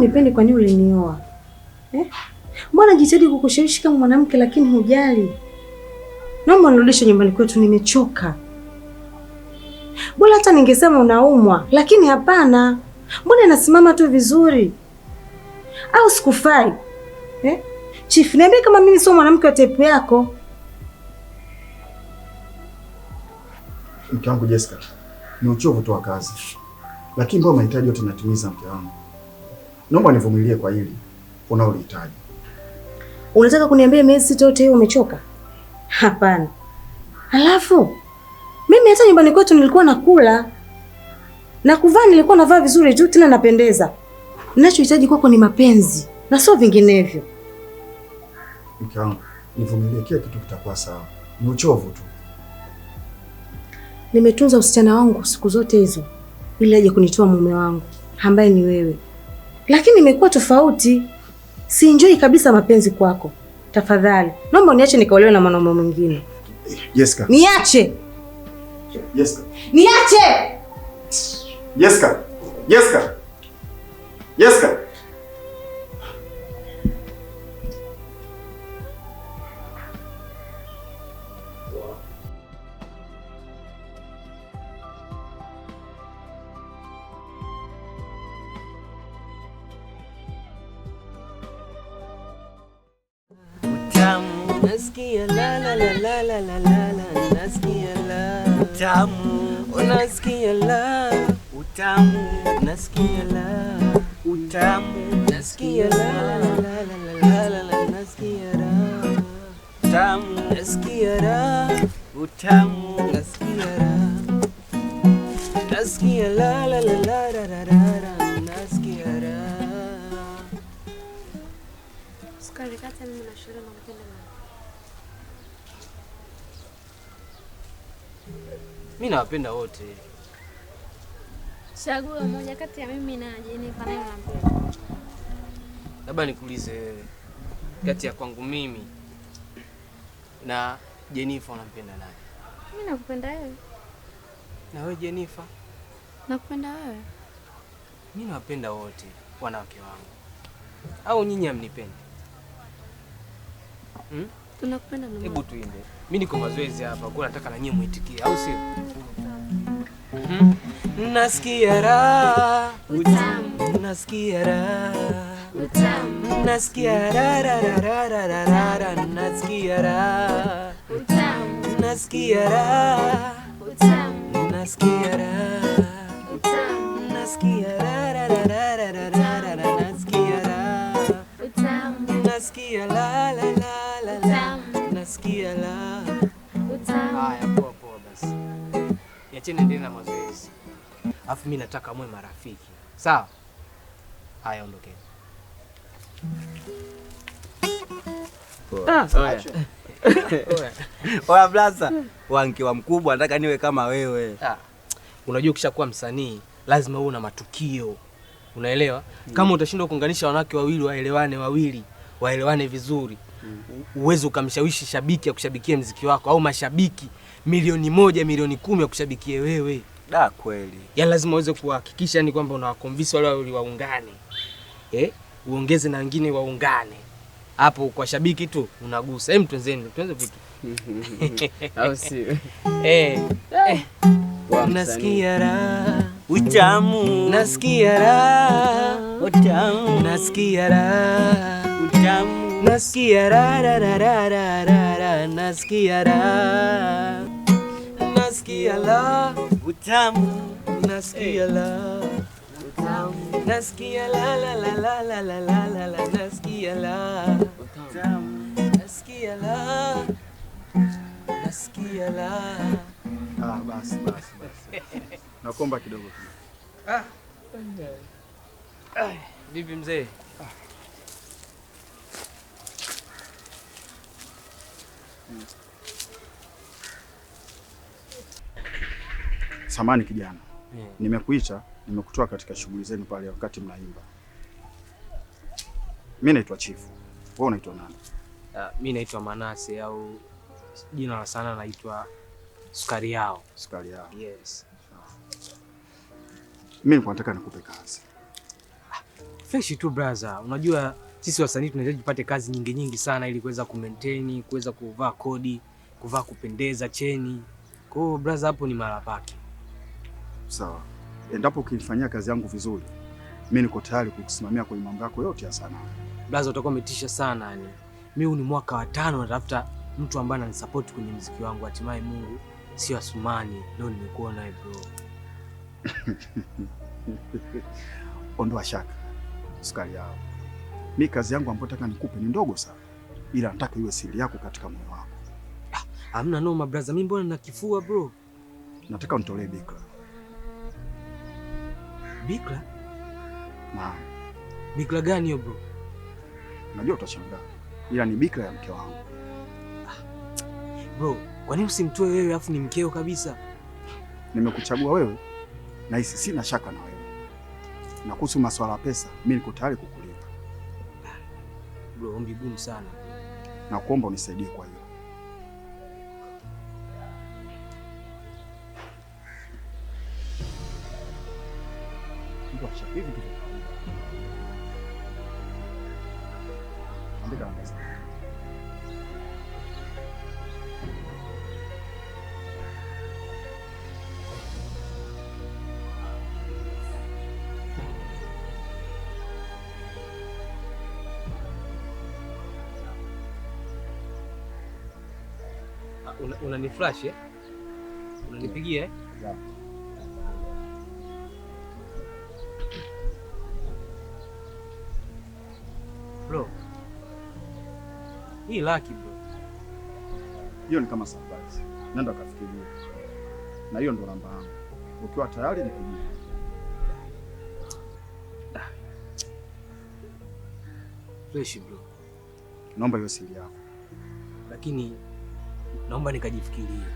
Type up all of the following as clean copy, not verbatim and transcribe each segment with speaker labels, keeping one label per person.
Speaker 1: unipendi, kwa nini ulinioa? Eh? Mbona jitahidi kukushawishi kama mwanamke lakini hujali? Naomba nirudishe nyumbani kwetu, nimechoka. Bora hata ningesema unaumwa, lakini hapana. Mbona nasimama tu vizuri? Au sikufai? Eh? Chief, niambie kama mimi sio mwanamke wa type yako.
Speaker 2: Mke wangu Jessica, ni uchovu tu wa kazi, lakini mbona mahitaji yote natimiza mke wangu. Naomba nivumilie kwa hili unaolihitaji.
Speaker 1: Unataka kuniambia miezi 6 yote hiyo umechoka? Hapana. Alafu mimi hata nyumbani kwetu nilikuwa nakula na kuvaa, nilikuwa navaa vizuri tu, tena napendeza. Ninachohitaji kwako ni mapenzi na sio vinginevyo.
Speaker 2: Mke wangu, nivumilie, kila kitu kitakuwa sawa. Ni uchovu tu.
Speaker 1: Nimetunza usichana wangu siku zote hizo ili aje kunitoa mume wangu ambaye ni wewe, lakini imekuwa tofauti. Siinjoi kabisa mapenzi kwako. Tafadhali naomba uniache nikaolewe na mwanaume mwingine.
Speaker 2: Jessica.
Speaker 1: Niache.
Speaker 2: Jessica.
Speaker 1: Niache.
Speaker 2: Jessica. Jessica. Jessica.
Speaker 3: Nasikia la la la la la la la la, nasikia la utamu, nasikia la utamu, nasikia la utamu, nasikia la la la la la la la, nasikia la utamu, nasikia la utamu, nasikia la, nasikia la la la la la la la, nasikia la.
Speaker 4: Sukari kata mimi na Shura nampenda nani?
Speaker 3: Mimi nawapenda wote.
Speaker 4: Chagua mmoja kati ya mimi na Jenifa, naye unampenda.
Speaker 3: Labda nikuulize wewe, kati ya kwangu mimi na Jenifa unampenda nani?
Speaker 4: Mimi nakupenda wewe.
Speaker 3: Na wewe Jenifa?
Speaker 4: Nakupenda wewe.
Speaker 3: Mimi nawapenda wote wanawake wangu. Au nyinyi hamnipendi? Hmm?
Speaker 4: Tunakupenda na
Speaker 3: Hebu tuimbe. Mimi niko mazoezi hapa, kwa nataka na nyinyi muitikie, au sio? Nasikia raha
Speaker 4: utamu,
Speaker 3: nasikia raha
Speaker 4: utamu,
Speaker 3: nasikia raha raha raha raha, nasikia raha
Speaker 4: utamu,
Speaker 3: nasikia raha
Speaker 4: utamu,
Speaker 3: nasikia raha
Speaker 4: utamu,
Speaker 3: nasikia raha raha raha raha, nasikia raha
Speaker 4: utamu,
Speaker 3: nasikia la la la la la, nasikia la
Speaker 4: utamu.
Speaker 3: Haya, poa poa basi. Niacheni niendelee na mazoezi. Alafu mimi nataka muwe marafiki. Sawa? Haya, ondokeni.
Speaker 5: Oya blaza, wankiwa mkubwa nataka niwe kama wewe.
Speaker 3: Ah, unajua ukishakuwa msanii lazima uwe na matukio. Unaelewa? Kama utashindwa kuunganisha wanawake wawili waelewane, wawili waelewane vizuri, uweze ukamshawishi shabiki akushabikie mziki wako, au mashabiki 1,000,000 10,000,000 akushabikie wewe.
Speaker 5: Da kweli.
Speaker 3: Yaani lazima uweze kuhakikisha ni kwamba unawaconvince wale wawili waungane. Uongeze na wengine waungane. Hapo kwa shabiki tu unagusa. Hem, twenzeni, tuanze vitu.
Speaker 6: Au sio?
Speaker 3: Nasikia raha
Speaker 5: utamu,
Speaker 3: nasikia raha
Speaker 5: utamu,
Speaker 3: nasikia raha
Speaker 5: utamu,
Speaker 3: nasikia raha raha raha raha, nasikia raha, nasikia la
Speaker 5: utamu,
Speaker 3: nasikia la
Speaker 5: utamu,
Speaker 3: nasikia la la la la la la la la, nasikia la
Speaker 5: utamu,
Speaker 3: nasikia la, nasikia la.
Speaker 2: Ah, basi basi basi. Nakuomba kidogo tu.
Speaker 3: Ah. Vipi mzee?
Speaker 2: Samani kijana. Nimekuita, nimekutoa katika shughuli zenu pale wakati mnaimba. Mimi naitwa Chifu. Wewe unaitwa nani?
Speaker 3: Mimi naitwa Manase au jina la sanaa naitwa Sukari Yao.
Speaker 2: Sukari Yao.
Speaker 3: Yes.
Speaker 2: Mimi nilikuwa nataka nikupe kazi.
Speaker 6: Fresh tu brother. Unajua sisi wasanii tunahitaji tupate kazi nyingi nyingi sana ili kuweza kumaintain, kuweza kuvaa kodi, kuvaa kupendeza cheni. Kwa hiyo brother, hapo ni mara pake.
Speaker 2: Sawa. Endapo ukifanyia kazi yangu vizuri, mimi niko tayari kukusimamia kwenye mambo yako yote ya sanaa.
Speaker 6: Brother, utakuwa umetisha sana yani. Mimi huu ni mwaka wa 5 natafuta mtu ambaye ananisupport kwenye muziki wangu, hatimaye Mungu sio Asumani, leo nimekuona wewe bro.
Speaker 2: Ondoa shaka, sukari yao. Mimi kazi yangu ambayo nataka nikupe ni ndogo sana, ila nataka iwe siri yako katika moyo wako.
Speaker 6: Hamna noma brother, mimi mbona nina kifua bro?
Speaker 2: Nataka unitolee bikra.
Speaker 6: Bikra?
Speaker 2: Naam.
Speaker 6: Bikra gani hiyo bro?
Speaker 2: Najua utashangaa, ila ni bikra ya mke wangu.
Speaker 6: Bro, kwa nini usimtoe wewe afu ni mkeo kabisa?
Speaker 2: Nimekuchagua wewe na hisi sina shaka na wewe. Na kuhusu masuala ya pesa, mimi niko tayari kukulipa.
Speaker 6: Bro, ombi gumu sana.
Speaker 2: Na kuomba unisaidie kwa hiyo. Hivi tu. Andika namba zako.
Speaker 6: Unaniflash eh? Unanipigia eh?
Speaker 2: Yeah.
Speaker 6: Bro. Hii lucky bro.
Speaker 2: Hiyo ni kama surprise. Nenda kafikirie. Na hiyo ndo namba yangu. Ukiwa tayari nipigie.
Speaker 6: Fresh bro.
Speaker 2: Naomba hiyo siri yako.
Speaker 6: Lakini naomba nikajifikirie.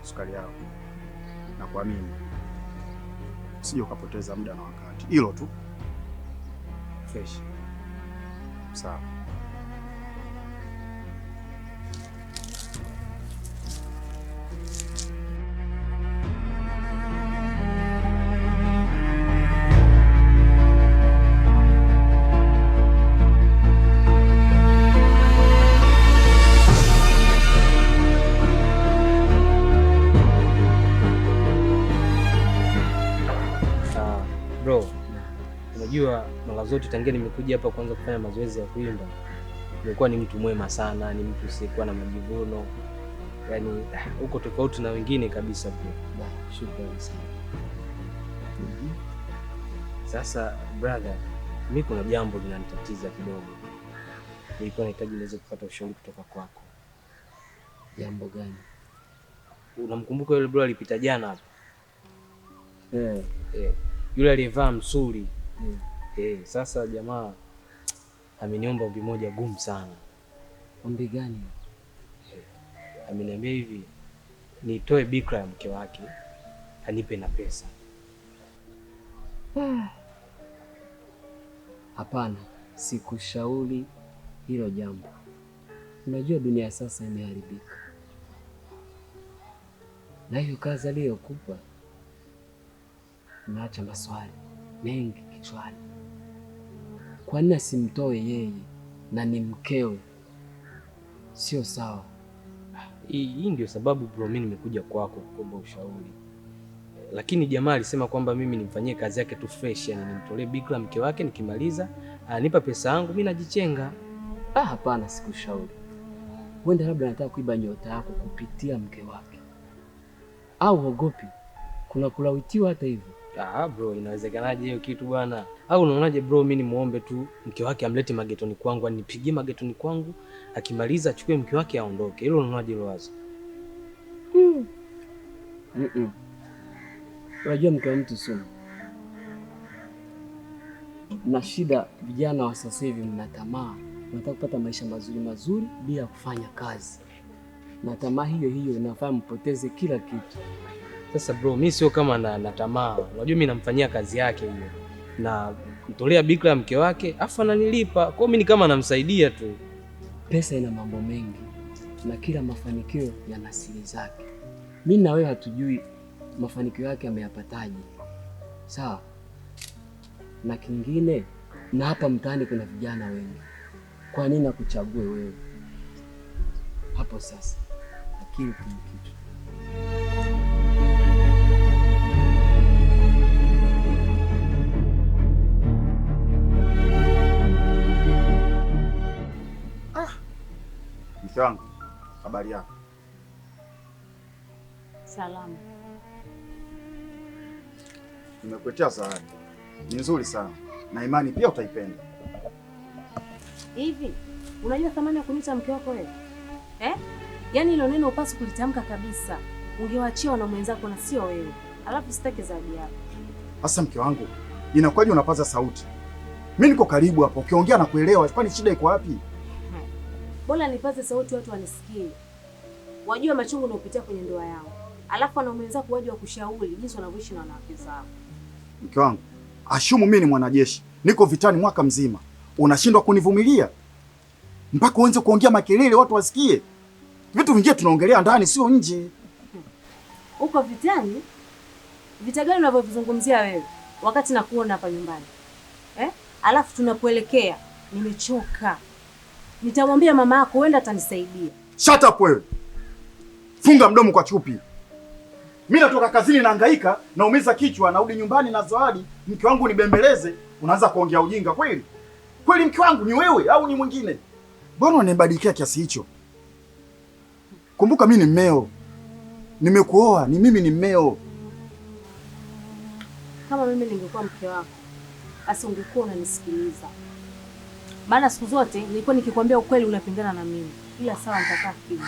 Speaker 2: Sukari yako. Na kuamini. Usije ukapoteza muda na wakati. Hilo tu.
Speaker 6: Fresh.
Speaker 2: Sawa.
Speaker 6: Bro, unajua mara zote tangia nimekuja hapa kuanza kufanya mazoezi ya kuimba, nimekuwa ni mtu mwema sana, ni mtu usiyekuwa na majivuno. Yaani uko tofauti na wengine kabisa bro. Shukrani sana. Sasa brother, mimi kuna jambo linanitatiza kidogo. Nilikuwa nahitaji niweze kupata ushauri kutoka kwako.
Speaker 3: Jambo gani?
Speaker 6: Unamkumbuka yule bro alipita jana hapa? Yule aliyevaa msuri. Sasa jamaa ameniomba ombi moja gumu sana.
Speaker 3: Ombi gani?
Speaker 6: Ameniambia hivi nitoe bikra ya mke wake anipe na pesa.
Speaker 3: Hapana, sikushauri hilo jambo. Unajua dunia sasa imeharibika. Na hiyo kazi aliyokupa naacha maswali mengi kichwani. Kwa nini asimtoe yeye na ni mkewe? Sio sawa.
Speaker 6: Hii ndio sababu bro mimi nimekuja kwako kuomba ushauri. Lakini jamaa alisema kwamba mimi nimfanyie kazi yake tu fresh, yani nimtolee bikra mke wake, nikimaliza anipa pesa yangu mimi najichenga.
Speaker 3: Hapana, sikushauri. Wenda labda anataka kuiba nyota yako kupitia mke wake. Au ogopi kuna kulawitiwa hata hivyo.
Speaker 6: Bro, inawezekanaje hiyo kitu bwana? Au unaonaje bro, mimi nimuombe tu mke wake amlete magetoni kwangu, anipigie magetoni kwangu, akimaliza achukue mke wake aondoke. Hilo unaonaje hilo wazo?
Speaker 3: Unajua mke wa mtu sumu. Na shida vijana wa sasa hivi mna tamaa, mnataka kupata maisha mazuri mazuri bila kufanya kazi. Na tamaa hiyo hiyo inafanya mpoteze kila kitu.
Speaker 6: Sasa bro, mimi sio kama na tamaa. Unajua mimi namfanyia kazi yake hiyo. Na mtolea bikra mke wake, afa ananilipa. Kwa hiyo mimi ni kama namsaidia tu.
Speaker 3: Pesa ina mambo mengi na kila mafanikio yana siri zake. Mimi na wewe hatujui mafanikio yake ameyapataje. Sawa? Na kingine, na hapa mtaani kuna vijana wengi. Kwa nini nakuchague wewe? Hapo sasa akili kuna kitu.
Speaker 2: Mke wangu, habari yako?
Speaker 1: Salama.
Speaker 2: Nimekuletea zawadi. Ni nzuri sana. Na imani pia utaipenda.
Speaker 1: Hivi, unajua thamani ya kuniita mke wako wewe? Eh? Yaani hilo neno upasi kulitamka kabisa. Ungewaachia na mwenzako na sio wewe. Alafu sitaki zawadi yako.
Speaker 2: Sasa mke wangu, inakuwaje unapaza sauti? Mimi niko karibu hapo, ukiongea na kuelewa, kwani shida iko wapi?
Speaker 1: Bora nipaze sauti watu wanisikie. Wajue machungu unayopitia kwenye ndoa yao. Alafu na mwenzako waje wakushauri jinsi wanavyoishi na wanawake zao.
Speaker 2: Mke wangu, ashumu mimi ni mwanajeshi. Niko vitani mwaka mzima. Unashindwa kunivumilia? Mpaka uanze kuongea makelele watu wasikie. Vitu vingine tunaongelea ndani sio nje.
Speaker 1: Uko vitani? Vita gani unavyozungumzia wewe wakati nakuona hapa nyumbani? Eh? Alafu tunapoelekea nimechoka. Nitamwambia mama yako huenda atanisaidia.
Speaker 2: Shut up wewe. Funga mdomo kwa chupi. Mimi natoka kazini nahangaika, naumiza kichwa, narudi nyumbani na zawadi, mke wangu nibembeleze, unaanza kuongea ujinga kweli? Kweli mke wangu ni wewe au ni mwingine? Mbona unanibadilikia kiasi hicho? Kumbuka mimi ni mmeo. Nimekuoa, ni mimi ni mmeo.
Speaker 1: Kama mimi ningekuwa mke wako, basi ungekuwa unanisikiliza. Maana siku zote nilikuwa nikikwambia ukweli unapingana na mimi. Ila sawa, nitakaa kimya.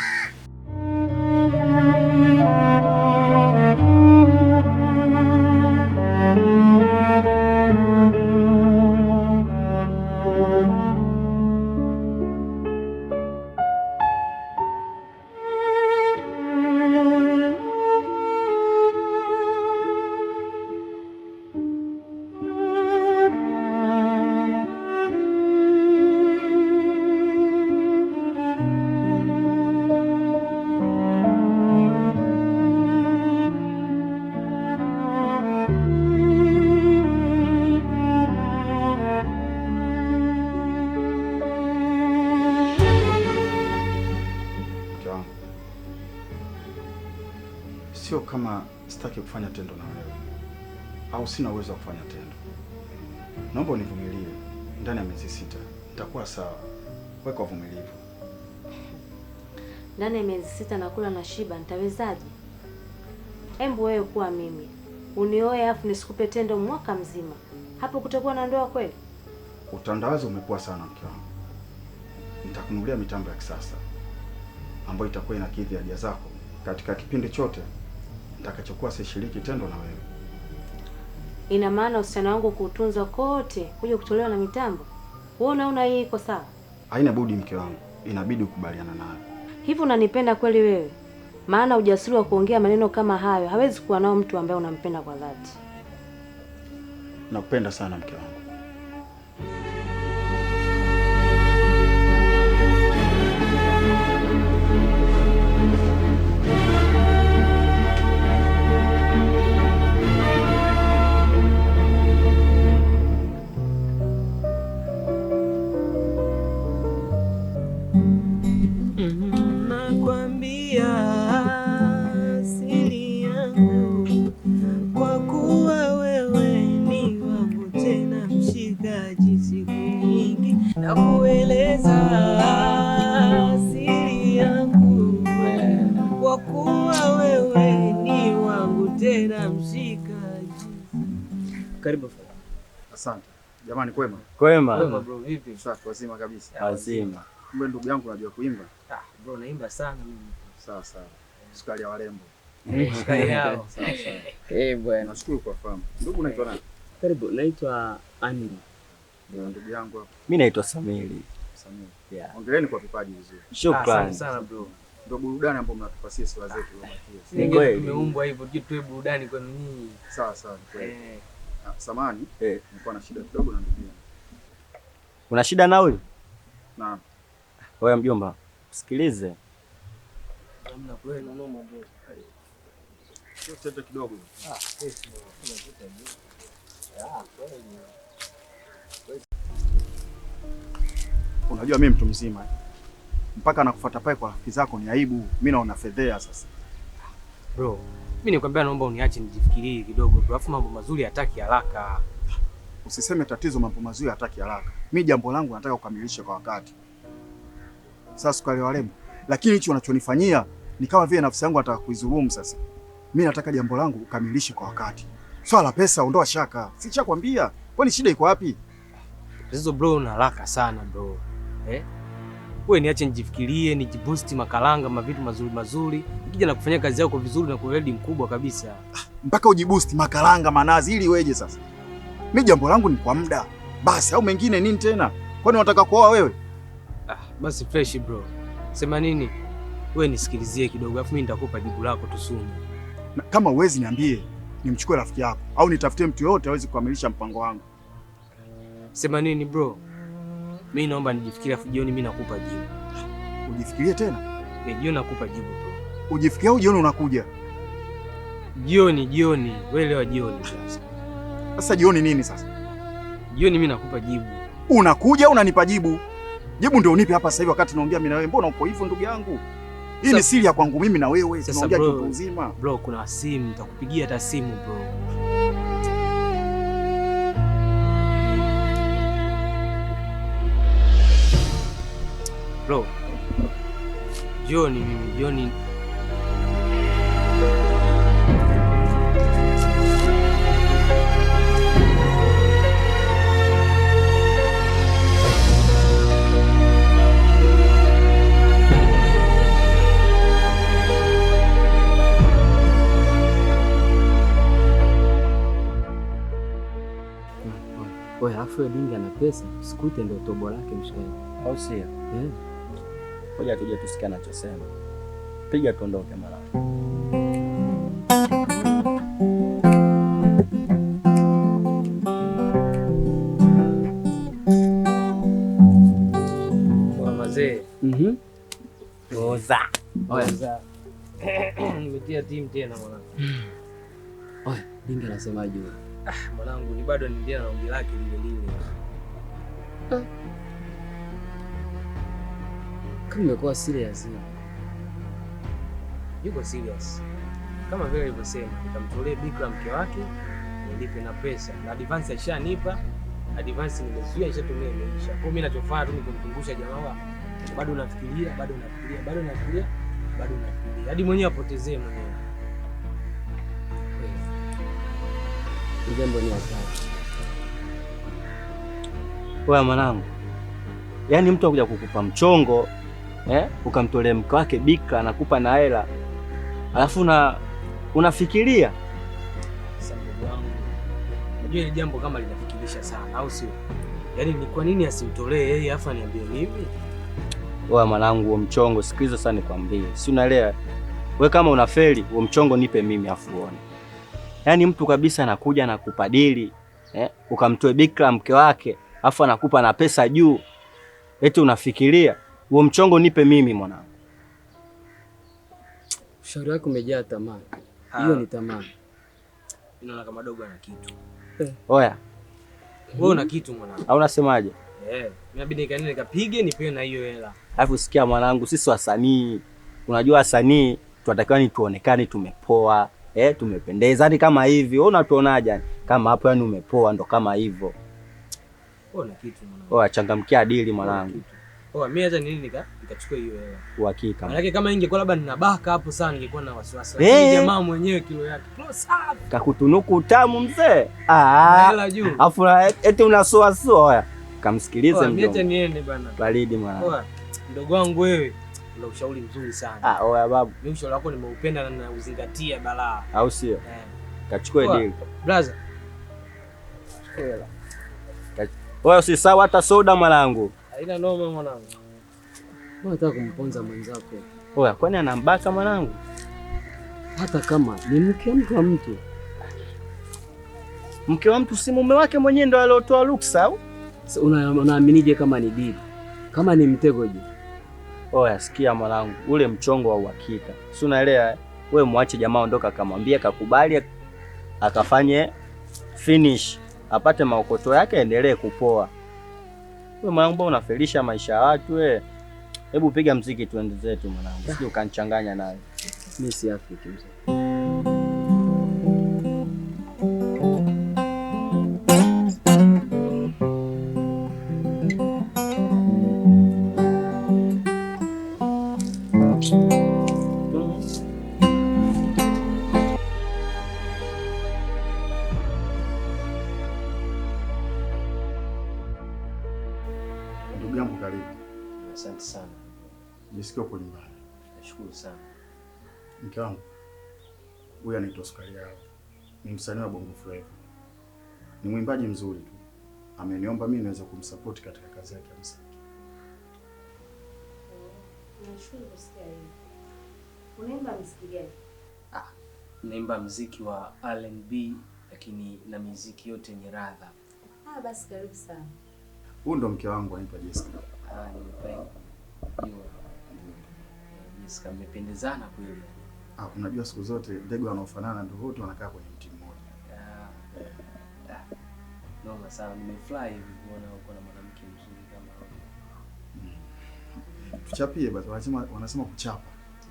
Speaker 2: Sio kama sitaki kufanya tendo na wewe au sina uwezo wa kufanya tendo. Naomba univumilie. Ndani ya miezi 6 nitakuwa sawa. Weka uvumilivu.
Speaker 1: Ndani ya miezi 6 nakula na shiba, nitawezaje? Embu wewe kuwa mimi. Unioe afu nisikupe tendo mwaka mzima. Hapo kutakuwa na ndoa kweli?
Speaker 2: Utandawazi umekuwa sana mke wangu. Nitakununulia mitambo ya kisasa ambayo itakuwa inakidhi haja zako katika kipindi chote nitakachokuwa sishiriki tendo na wewe.
Speaker 1: Ina maana usichana wangu kuutunza kote kuja kutolewa na mitambo? Wewe unaona hii iko sawa?
Speaker 2: Haina budi mke wangu, inabidi ukubaliana nayo.
Speaker 1: Hivi unanipenda kweli wewe? Maana ujasiri wa kuongea maneno kama hayo hawezi kuwa nao mtu ambaye unampenda kwa dhati.
Speaker 2: Nakupenda sana mke wangu.
Speaker 3: Nakwambia siri yangu, kwa kuwa wewe ni wangu tena mshikaji, siku nyingi nakueleza siri yangu, kwa kuwa wewe ni wangu tena mshikaji.
Speaker 6: Karibu.
Speaker 2: Asante. Jamani, kwema?
Speaker 5: Kwema.
Speaker 6: Kwema bro, vipi?
Speaker 2: Safi, wazima kabisa.
Speaker 5: Wazima.
Speaker 2: Kumbe ndugu yangu unajua kuimba?
Speaker 6: Ah, bro naimba sana mimi.
Speaker 2: Sawa sawa. Sukari ya warembo.
Speaker 6: Sukari yao.
Speaker 2: Sawa sawa.
Speaker 3: Eh bwana.
Speaker 2: Nashukuru kwa fahamu. Ndugu unaitwa nani?
Speaker 3: Karibu, naitwa Andy.
Speaker 2: Ndio ndugu yangu hapa.
Speaker 5: Mimi naitwa Samiri.
Speaker 2: Samiri.
Speaker 5: Yeah.
Speaker 2: Hongereni kwa vipaji vizuri.
Speaker 5: Shukrani
Speaker 6: sana bro.
Speaker 2: Ndio burudani ambayo mnatupa sisi wazee tuliobakia.
Speaker 6: Ni kweli tumeumbwa hivyo, tuwe burudani kwenu nyinyi.
Speaker 2: Sawa sawa, ni kweli. Samani, nilikuwa na shida kidogo na ndugu yangu.
Speaker 5: Una shida na huyu?
Speaker 2: Naam.
Speaker 5: Wewe mjomba, sikilize.
Speaker 6: Hamna kweli na noma bro.
Speaker 2: Sio tete kidogo.
Speaker 6: Ah, sisi bro. Ah, kweli.
Speaker 2: Unajua mimi mtu mzima. Mpaka nakufuata pale kwa rafiki zako ni aibu. Mimi naona fedhea sasa.
Speaker 6: Bro, mimi nikwambia naomba uniache nijifikirie kidogo bro. Alafu mambo mazuri hataki haraka.
Speaker 2: Usiseme tatizo mambo mazuri hataki haraka. Mimi jambo langu nataka kukamilisha kwa wakati. Sasa sukari warembo. Lakini hicho unachonifanyia ni kama vile nafsi yangu nataka kuidhulumu sasa. Mimi nataka jambo langu ukamilishe kwa wakati. Swala pesa ondoa shaka. Sichakwambia. Kwani shida iko wapi?
Speaker 6: Tatizo bro, una haraka sana bro. Wewe niache nijifikirie, nijiboost makalanga, mavitu mazuri mazuri. Nikija na kufanya kazi yako vizuri na kwa mkubwa kabisa.
Speaker 2: Mpaka ujiboost makalanga manazi ili iweje sasa? Mimi jambo langu ni kwa muda. Basi au mengine nini tena? Kwani unataka kuoa wewe?
Speaker 6: Basi fresh bro. Sema nini? Wewe nisikilizie kidogo afu mimi nitakupa jibu lako tu soon.
Speaker 2: Kama uwezi niambie, nimchukue rafiki yako au nitafutie mtu yote aweze kukamilisha mpango wangu.
Speaker 6: Sema nini bro? Mimi naomba nijifikirie afu jioni mimi nakupa jibu.
Speaker 2: Ujifikirie tena?
Speaker 6: Jioni nakupa jibu bro.
Speaker 2: Ujifikirie au jioni unakuja?
Speaker 6: Jioni, jioni. Wewe leo jioni sasa.
Speaker 2: Sasa jioni nini sasa?
Speaker 6: Jioni mimi nakupa jibu.
Speaker 2: Unakuja unanipa jibu. Jibu ndio unipe hapa sasa hivi wakati naongea mimi na wewe. Mbona uko hivyo ndugu yangu? Hii ni siri ya kwangu mimi na wewe. Tunaongea kitu uzima.
Speaker 6: Bro, kuna simu nitakupigia hata simu bro. Bro. Jioni mimi, jioni.
Speaker 3: Oya, afu Dingi ana pesa, sikute ndio tobo lake mshikaji.
Speaker 5: Au sio? Ngoja tuje tusikie anachosema. Piga tuondoke mara.
Speaker 6: Kwa mazee. Oza. Oza. Nimetia timu tena mwanangu.
Speaker 3: Oya, Dingi anasemaje huyo?
Speaker 6: Mwanangu ni bado anaendelea na ombi lake lile lile.
Speaker 3: Kama umekuwa serious.
Speaker 6: Yuko serious. Kama vile alivyosema, nitamtolea bikra mke wake, nilipe na pesa. Na advance alishanipa, advance nimezuia ishatumia imeisha. Kwa hiyo mimi ninachofanya tu ni kumkumbusha jamaa, bado nafikiria, bado nafikiria, bado nafikiria, bado nafikiria. Hadi mwenyewe apotezee mwenyewe.
Speaker 3: Jambo ni hatari.
Speaker 5: Wewe mwanangu. Yaani mtu akuja kukupa mchongo, ukamtolea mke wake bikra anakupa na hela. Alafu unafikiria.
Speaker 6: Sasa ndugu wangu, unajua ile jambo kama linafikirisha sana, au sio? Yaani ni kwa nini asimtolee yeye afa niambie mimi?
Speaker 5: Wewe mwanangu, huo mchongo sikiliza sana nikwambie. Si unaelewa? Wewe kama unafeli, huo mchongo nipe mimi afu uone. Yaani mtu kabisa anakuja na kupadili, ukamtoe bikra mke wake, afu anakupa na pesa juu. Eti unafikiria, huo mchongo nipe mimi mwanangu.
Speaker 3: Ushauri wako umejaa tamaa. Hiyo ni tamaa.
Speaker 6: Inaona kama dogo ana kitu.
Speaker 5: Oya.
Speaker 6: Wewe una kitu mwanangu.
Speaker 5: Au unasemaje?
Speaker 6: Inabidi nikaende nikapige nipewe na hiyo hela.
Speaker 5: Alafu sikia mwanangu, sisi wasanii, unajua wasanii tunatakiwa ni tuonekane tumepoa. Tumependeza yani kama hivi. Wewe unatuonaje yani? Kama hapo yani umepoa ndo kama hivyo.
Speaker 6: Wewe una kitu mwanangu.
Speaker 5: Oya, changamkia dili mwanangu.
Speaker 6: Oya, mimi hata nini nikachukua hiyo hela.
Speaker 5: Uhakika.
Speaker 6: Maana kama ingekuwa labda ninabaka hapo sana ningekuwa na wasiwasi. Lakini jamaa mwenyewe kilo yake. Close up.
Speaker 5: Kakutunuku utamu mzee.
Speaker 6: Hela juu.
Speaker 5: Alafu eti unasoa soa. Oya, kamsikilize mjomba.
Speaker 6: Mimi hata niende bana.
Speaker 5: Baridi mwanangu.
Speaker 6: Oya, mdogo wangu wewe. Una ushauri mzuri sana.
Speaker 5: Oya babu.
Speaker 6: Mimi ushauri wako nimeupenda na nauzingatia balaa.
Speaker 5: Au sio? Kachukue deal.
Speaker 6: Brother.
Speaker 5: Hela. Wewe usisahau hata soda mwanangu.
Speaker 6: Haina noma mwanangu.
Speaker 3: Wewe unataka kumponza mwenzako.
Speaker 5: Oya, kwani anambaka mwanangu?
Speaker 3: Hata kama ni mke wa mtu.
Speaker 5: Mke wa mtu si mume wake mwenyewe ndo aliotoa ruksa au?
Speaker 3: Unaaminije kama ni deal? Kama ni mtego je?
Speaker 5: Oya, sikia mwanangu, ule mchongo wa uhakika. Si unaelewa? Wewe muache jamaa ondoka, akamwambia kakubali akafanye finish, apate maokoto yake endelee kupoa. Wewe mwanangu mbona unafelisha maisha ya watu wewe? Hebu piga mziki tuende zetu mwanangu. Sio ukanichanganya naye.
Speaker 6: Mimi si Afrika mzee.
Speaker 2: Ndugu yangu karibu.
Speaker 6: Asante sana.
Speaker 2: Jisikie upo nyumbani.
Speaker 6: Nashukuru sana.
Speaker 2: Mke wangu huyu anaitwa Sukari Yao. Ni msanii wa Bongo Flava. Ni mwimbaji mzuri tu. Ameniomba mimi niweze kumsupport katika kazi yake ya muziki.
Speaker 1: Nashukuru kusikia hiyo. Unaimba muziki gani?
Speaker 6: Naimba muziki wa R&B lakini na muziki yote yenye radha.
Speaker 1: Ah, basi karibu sana.
Speaker 2: Huyu ndo mke wangu anaitwa Jessica.
Speaker 6: Ah, nimefurahi. Jua. Jessica mmependezana kweli.
Speaker 2: Ah, unajua siku zote ndege wanaofanana ndio wote wanakaa kwenye mti mmoja.
Speaker 6: Noma sana, nimefurahi hivi kuona uko na mwanamke mzuri kama wewe.
Speaker 2: Tuchapie basi, wanasema kuchapa.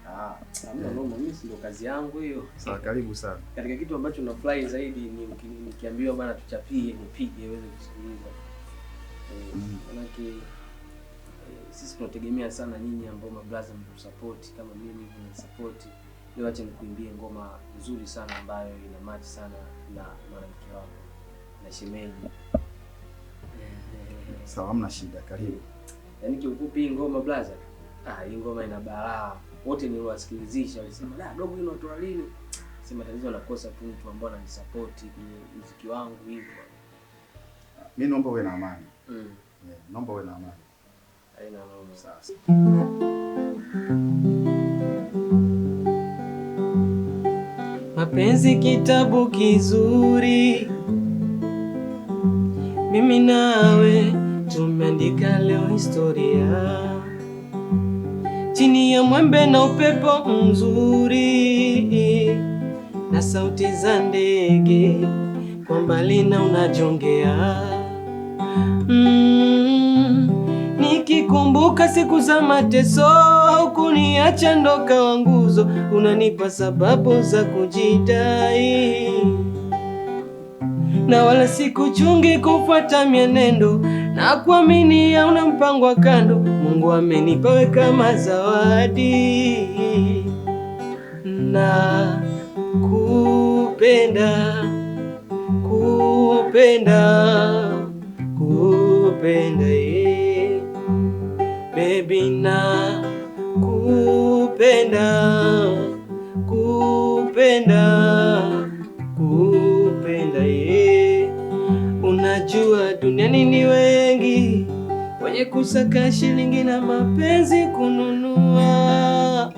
Speaker 6: Ah, hamna noma, mimi si ndo kazi yangu hiyo.
Speaker 2: Sawa, karibu sana.
Speaker 6: Katika kitu ambacho nafurahi zaidi ni nikiambiwa bana tuchapie, nipige iweze kusikiliza. Manake sisi tunategemea sana nyinyi ambao mablaza mtusupport kama mimi hivi nisupport. Leo acha nikuimbie ngoma nzuri sana ambayo ina match sana na mwanamke wako na shemeji.
Speaker 2: Sawa, hamna shida, karibu.
Speaker 6: Yaani kiufupi hii ngoma blaza, hii ngoma ina balaa. Wote niliwasikilizisha walisema, "Da, dogo hii unatoa lini?" Sema tatizo nakosa tu mtu ambaye ananisupport kwenye muziki wangu hivyo.
Speaker 2: Mimi naomba uwe na amani. Naomba uwe na amani.
Speaker 6: Haina noma.
Speaker 2: Sasa.
Speaker 3: Mapenzi kitabu kizuri, mimi nawe tumeandika leo historia. Chini ya mwembe na upepo mzuri na sauti za ndege kwa mbali na unajongea. Nikikumbuka siku za mateso, hukuniacha ndoka wa nguzo, unanipa sababu za kujidai. Na wala sikuchungi kufuata mienendo, na kuamini hauna mpango wa kando. Mungu amenipa wewe kama zawadi. Na kupenda, kupenda, kupenda ye. Baby na kupenda, kupenda, kupenda ye. Unajua duniani ni wengi wenye kusaka shilingi na mapenzi kununua.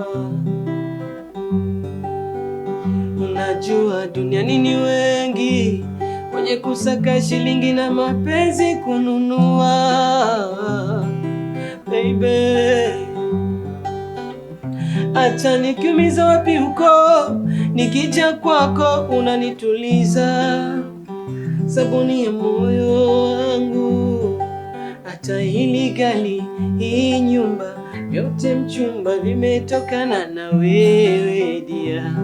Speaker 3: Unajua duniani ni wengi wenye kusaka shilingi na mapenzi kununua. Baby, acha nikiumiza wapi huko, nikija kwako unanituliza. Sabuni ya moyo wangu, hata hili gari, hii nyumba, vyote mchumba vimetokana na wewe dia.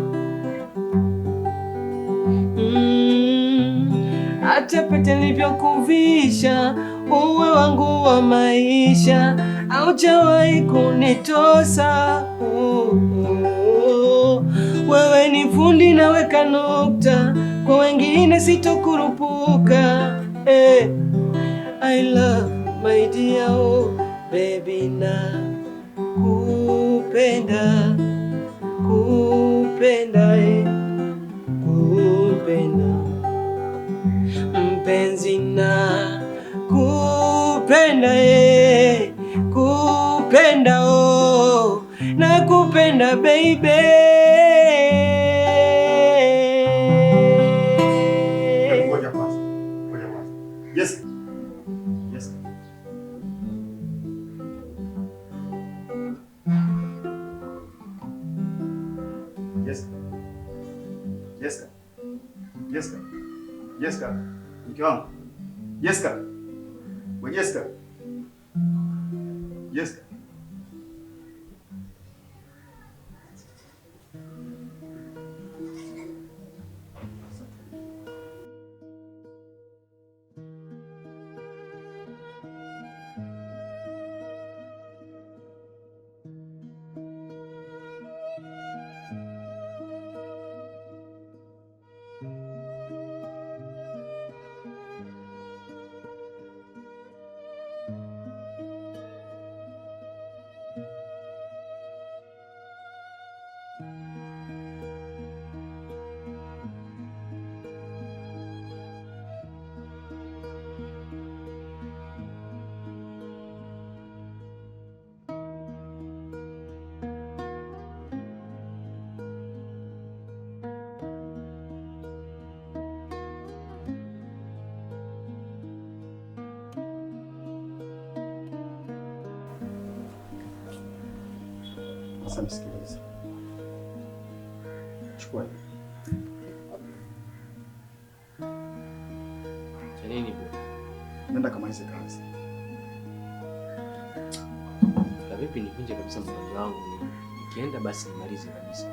Speaker 3: Hata pete nilivyokuvisha, uwe wangu wa maisha, haujawahi kunitosa. Wewe ni fundi naweka nukta, kwa wengine sitokurupuka. I love my dear, oh baby, na kupenda, kupenda, kupenda mpenzi, na kupenda, kupenda, oh na kupenda baby.
Speaker 2: Ngoja kwanza. Ngoja kwanza. Yes. Yes. Yes. Jessica. Jessica. Jessica. Mke wangu. Jessica. We Jessica. Yes. Sasa nisikilize. Chukua hii.
Speaker 6: Cha nini bro?
Speaker 2: Nenda kamalize kazi.
Speaker 6: Na vipi nivunje kabisa mpango wangu? Nikienda basi nimalize kabisa.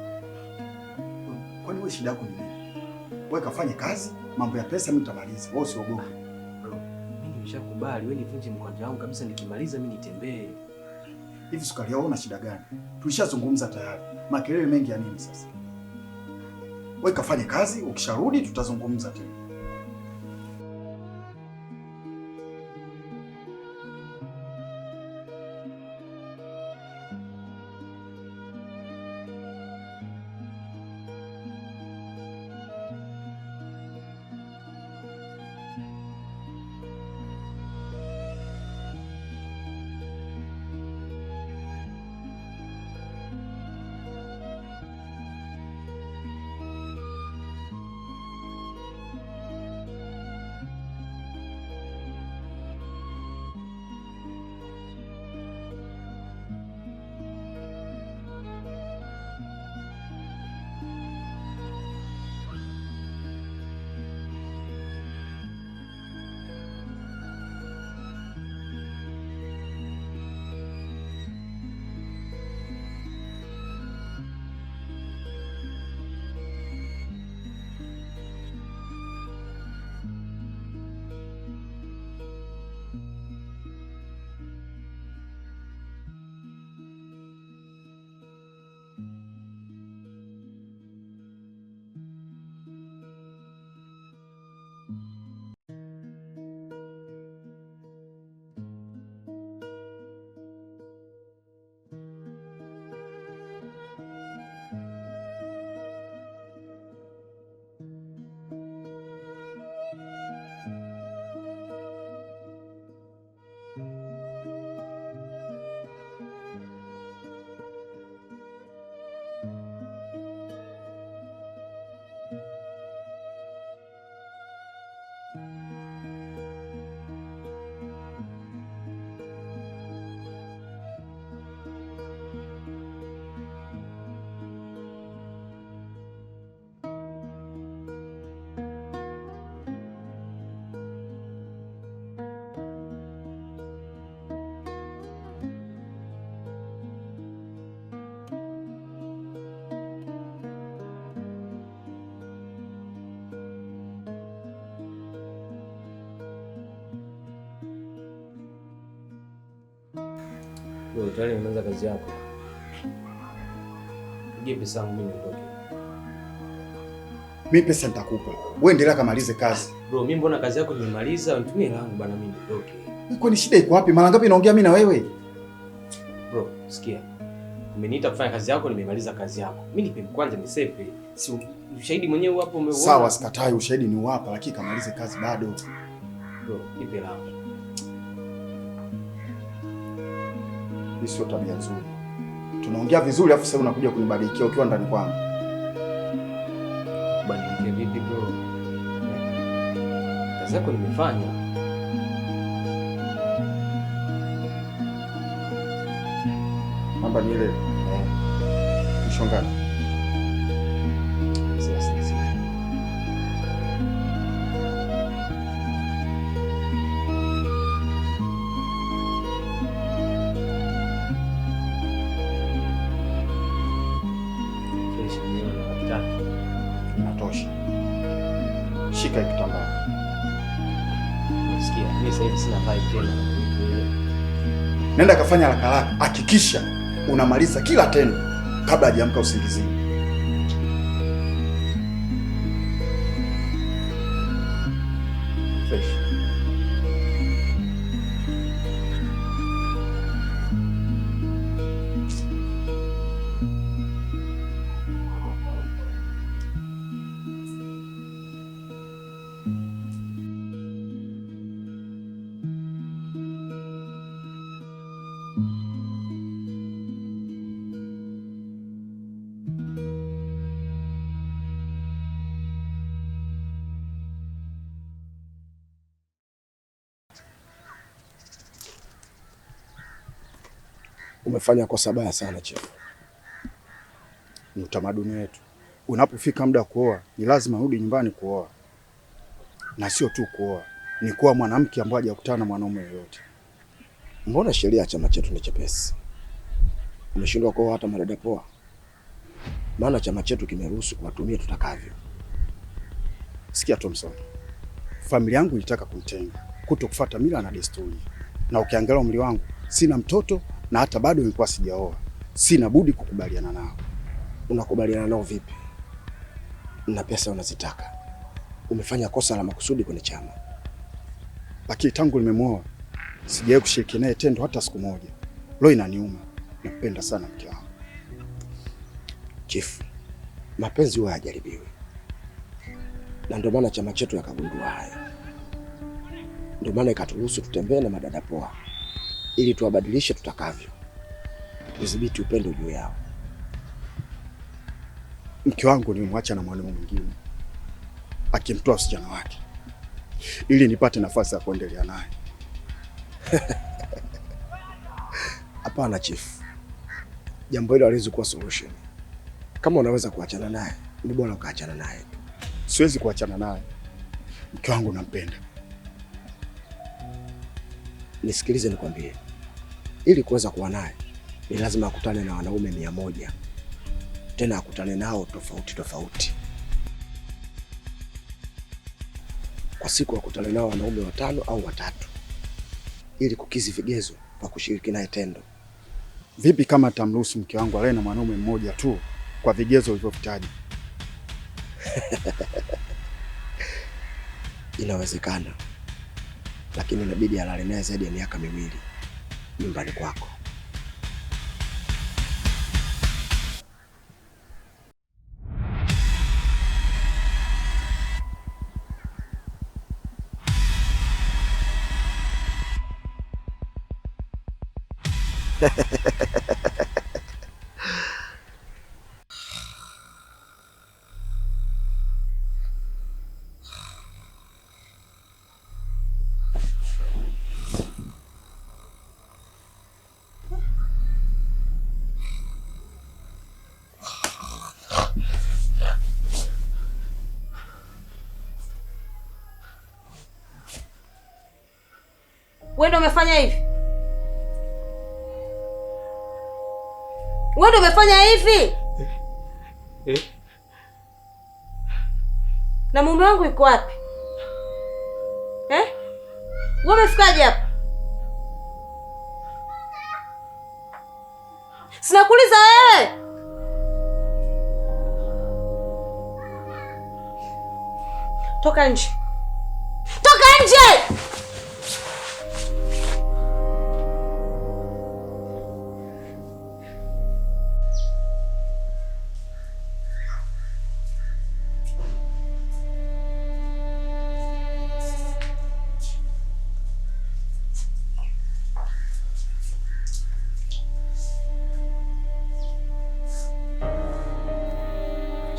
Speaker 2: Kwani wewe shida yako ni nini? Wewe kafanye kazi, mambo ya pesa mimi nitamaliza. Wewe usiogope.
Speaker 6: Bro, mimi nimeshakubali, wewe nivunje mkwanja wangu kabisa, nikimaliza mimi nitembee.
Speaker 2: Hivi sukari yao una shida gani? Tulishazungumza tayari. Makelele mengi ya nini sasa? Wewe kafanye kazi, ukisharudi tutazungumza tena.
Speaker 6: Wewe tayari umeanza kazi yako. Pigie pesa yangu mimi niondoke.
Speaker 2: Mimi pesa nitakupa. Wewe endelea kamalize kazi.
Speaker 6: Bro, mimi mbona kazi yako nimemaliza, nitumie hela yangu bana mimi niondoke.
Speaker 2: Kwani shida iko wapi? Mara ngapi naongea mimi na wewe?
Speaker 6: Bro, sikia. Umeniita kufanya kazi yako, nimemaliza kazi yako. Mimi nipe kwanza nisepe. Si ushahidi mwenyewe hapo umeuona.
Speaker 2: Sawa, sikatai ushahidi ni hapa, lakini kamalize kazi bado.
Speaker 6: Bro, nipe hela yangu.
Speaker 2: Hii sio tabia nzuri. Tunaongea vizuri afu sasa unakuja kunibadikia ukiwa ndani kwangu.
Speaker 6: Badilike vipi bro? Kazi yako nimefanya.
Speaker 2: Namba ni ile. Mshongani.
Speaker 6: 36.
Speaker 2: Nenda kafanya haraka haraka, hakikisha unamaliza kila tendo kabla hajaamka usingizini. Fresh.
Speaker 7: Umefanya kosa baya sana chief.
Speaker 2: Ni utamaduni wetu. Unapofika muda kuoa, ni lazima urudi nyumbani kuoa. Na sio tu kuoa, ni kuoa mwanamke ambaye hajakutana na mwanaume yeyote.
Speaker 7: Mbona sheria ya chama chetu ni chepesi? Umeshindwa kuoa hata madada poa? Maana chama chetu kimeruhusu kuwatumia tutakavyo.
Speaker 2: Sikia Thompson. Familia yangu ilitaka kunitenga, kutokufuata mila na desturi. Na ukiangalia umri wangu, sina mtoto na hata bado nilikuwa sijaoa. Sina budi kukubaliana nao.
Speaker 7: Unakubaliana nao vipi? Na pesa unazitaka. Umefanya kosa la makusudi kwenye chama.
Speaker 2: Lakini tangu nimemuoa sijawahi kushiriki naye tendo hata siku moja. Leo inaniuma. Napenda sana mke wangu.
Speaker 7: Chief, mapenzi huwa hayajaribiwi. Na ndio maana chama chetu yakagundua haya. Ndio maana ikaturuhusu tutembee na madada poa ili tuwabadilishe tutakavyo. Kudhibiti upendo juu yao.
Speaker 2: Mke wangu nilimwacha na mwanaume mwingine akimtoa msichana wake ili nipate nafasi ya kuendelea naye.
Speaker 7: Hapana chief. Jambo hilo haliwezi kuwa solution. Kama unaweza kuachana naye, ni bora ukaachana naye tu.
Speaker 2: Siwezi kuachana naye. Mke wangu nampenda.
Speaker 7: Nisikilize nikwambie. Ili kuweza kuwa naye, ni lazima akutane na wanaume 100. Tena akutane nao tofauti tofauti. Kwa siku akutane nao wanaume 5 au 3 ili kukizi vigezo vya kushiriki naye tendo.
Speaker 2: Vipi kama tamruhusu mke wangu alae na mwanaume mmoja tu kwa vigezo ulivyovitaja?
Speaker 7: Inawezekana. Lakini inabidi alale naye zaidi ya miaka 2 nyumbani kwako.
Speaker 1: Wewe ndio umefanya hivi? Wewe ndio umefanya hivi?
Speaker 3: Eh?
Speaker 1: Na mume wangu yuko wapi? Eh? Wewe umefikaje hapa? Sinakuuliza wewe. Toka nje. Toka nje!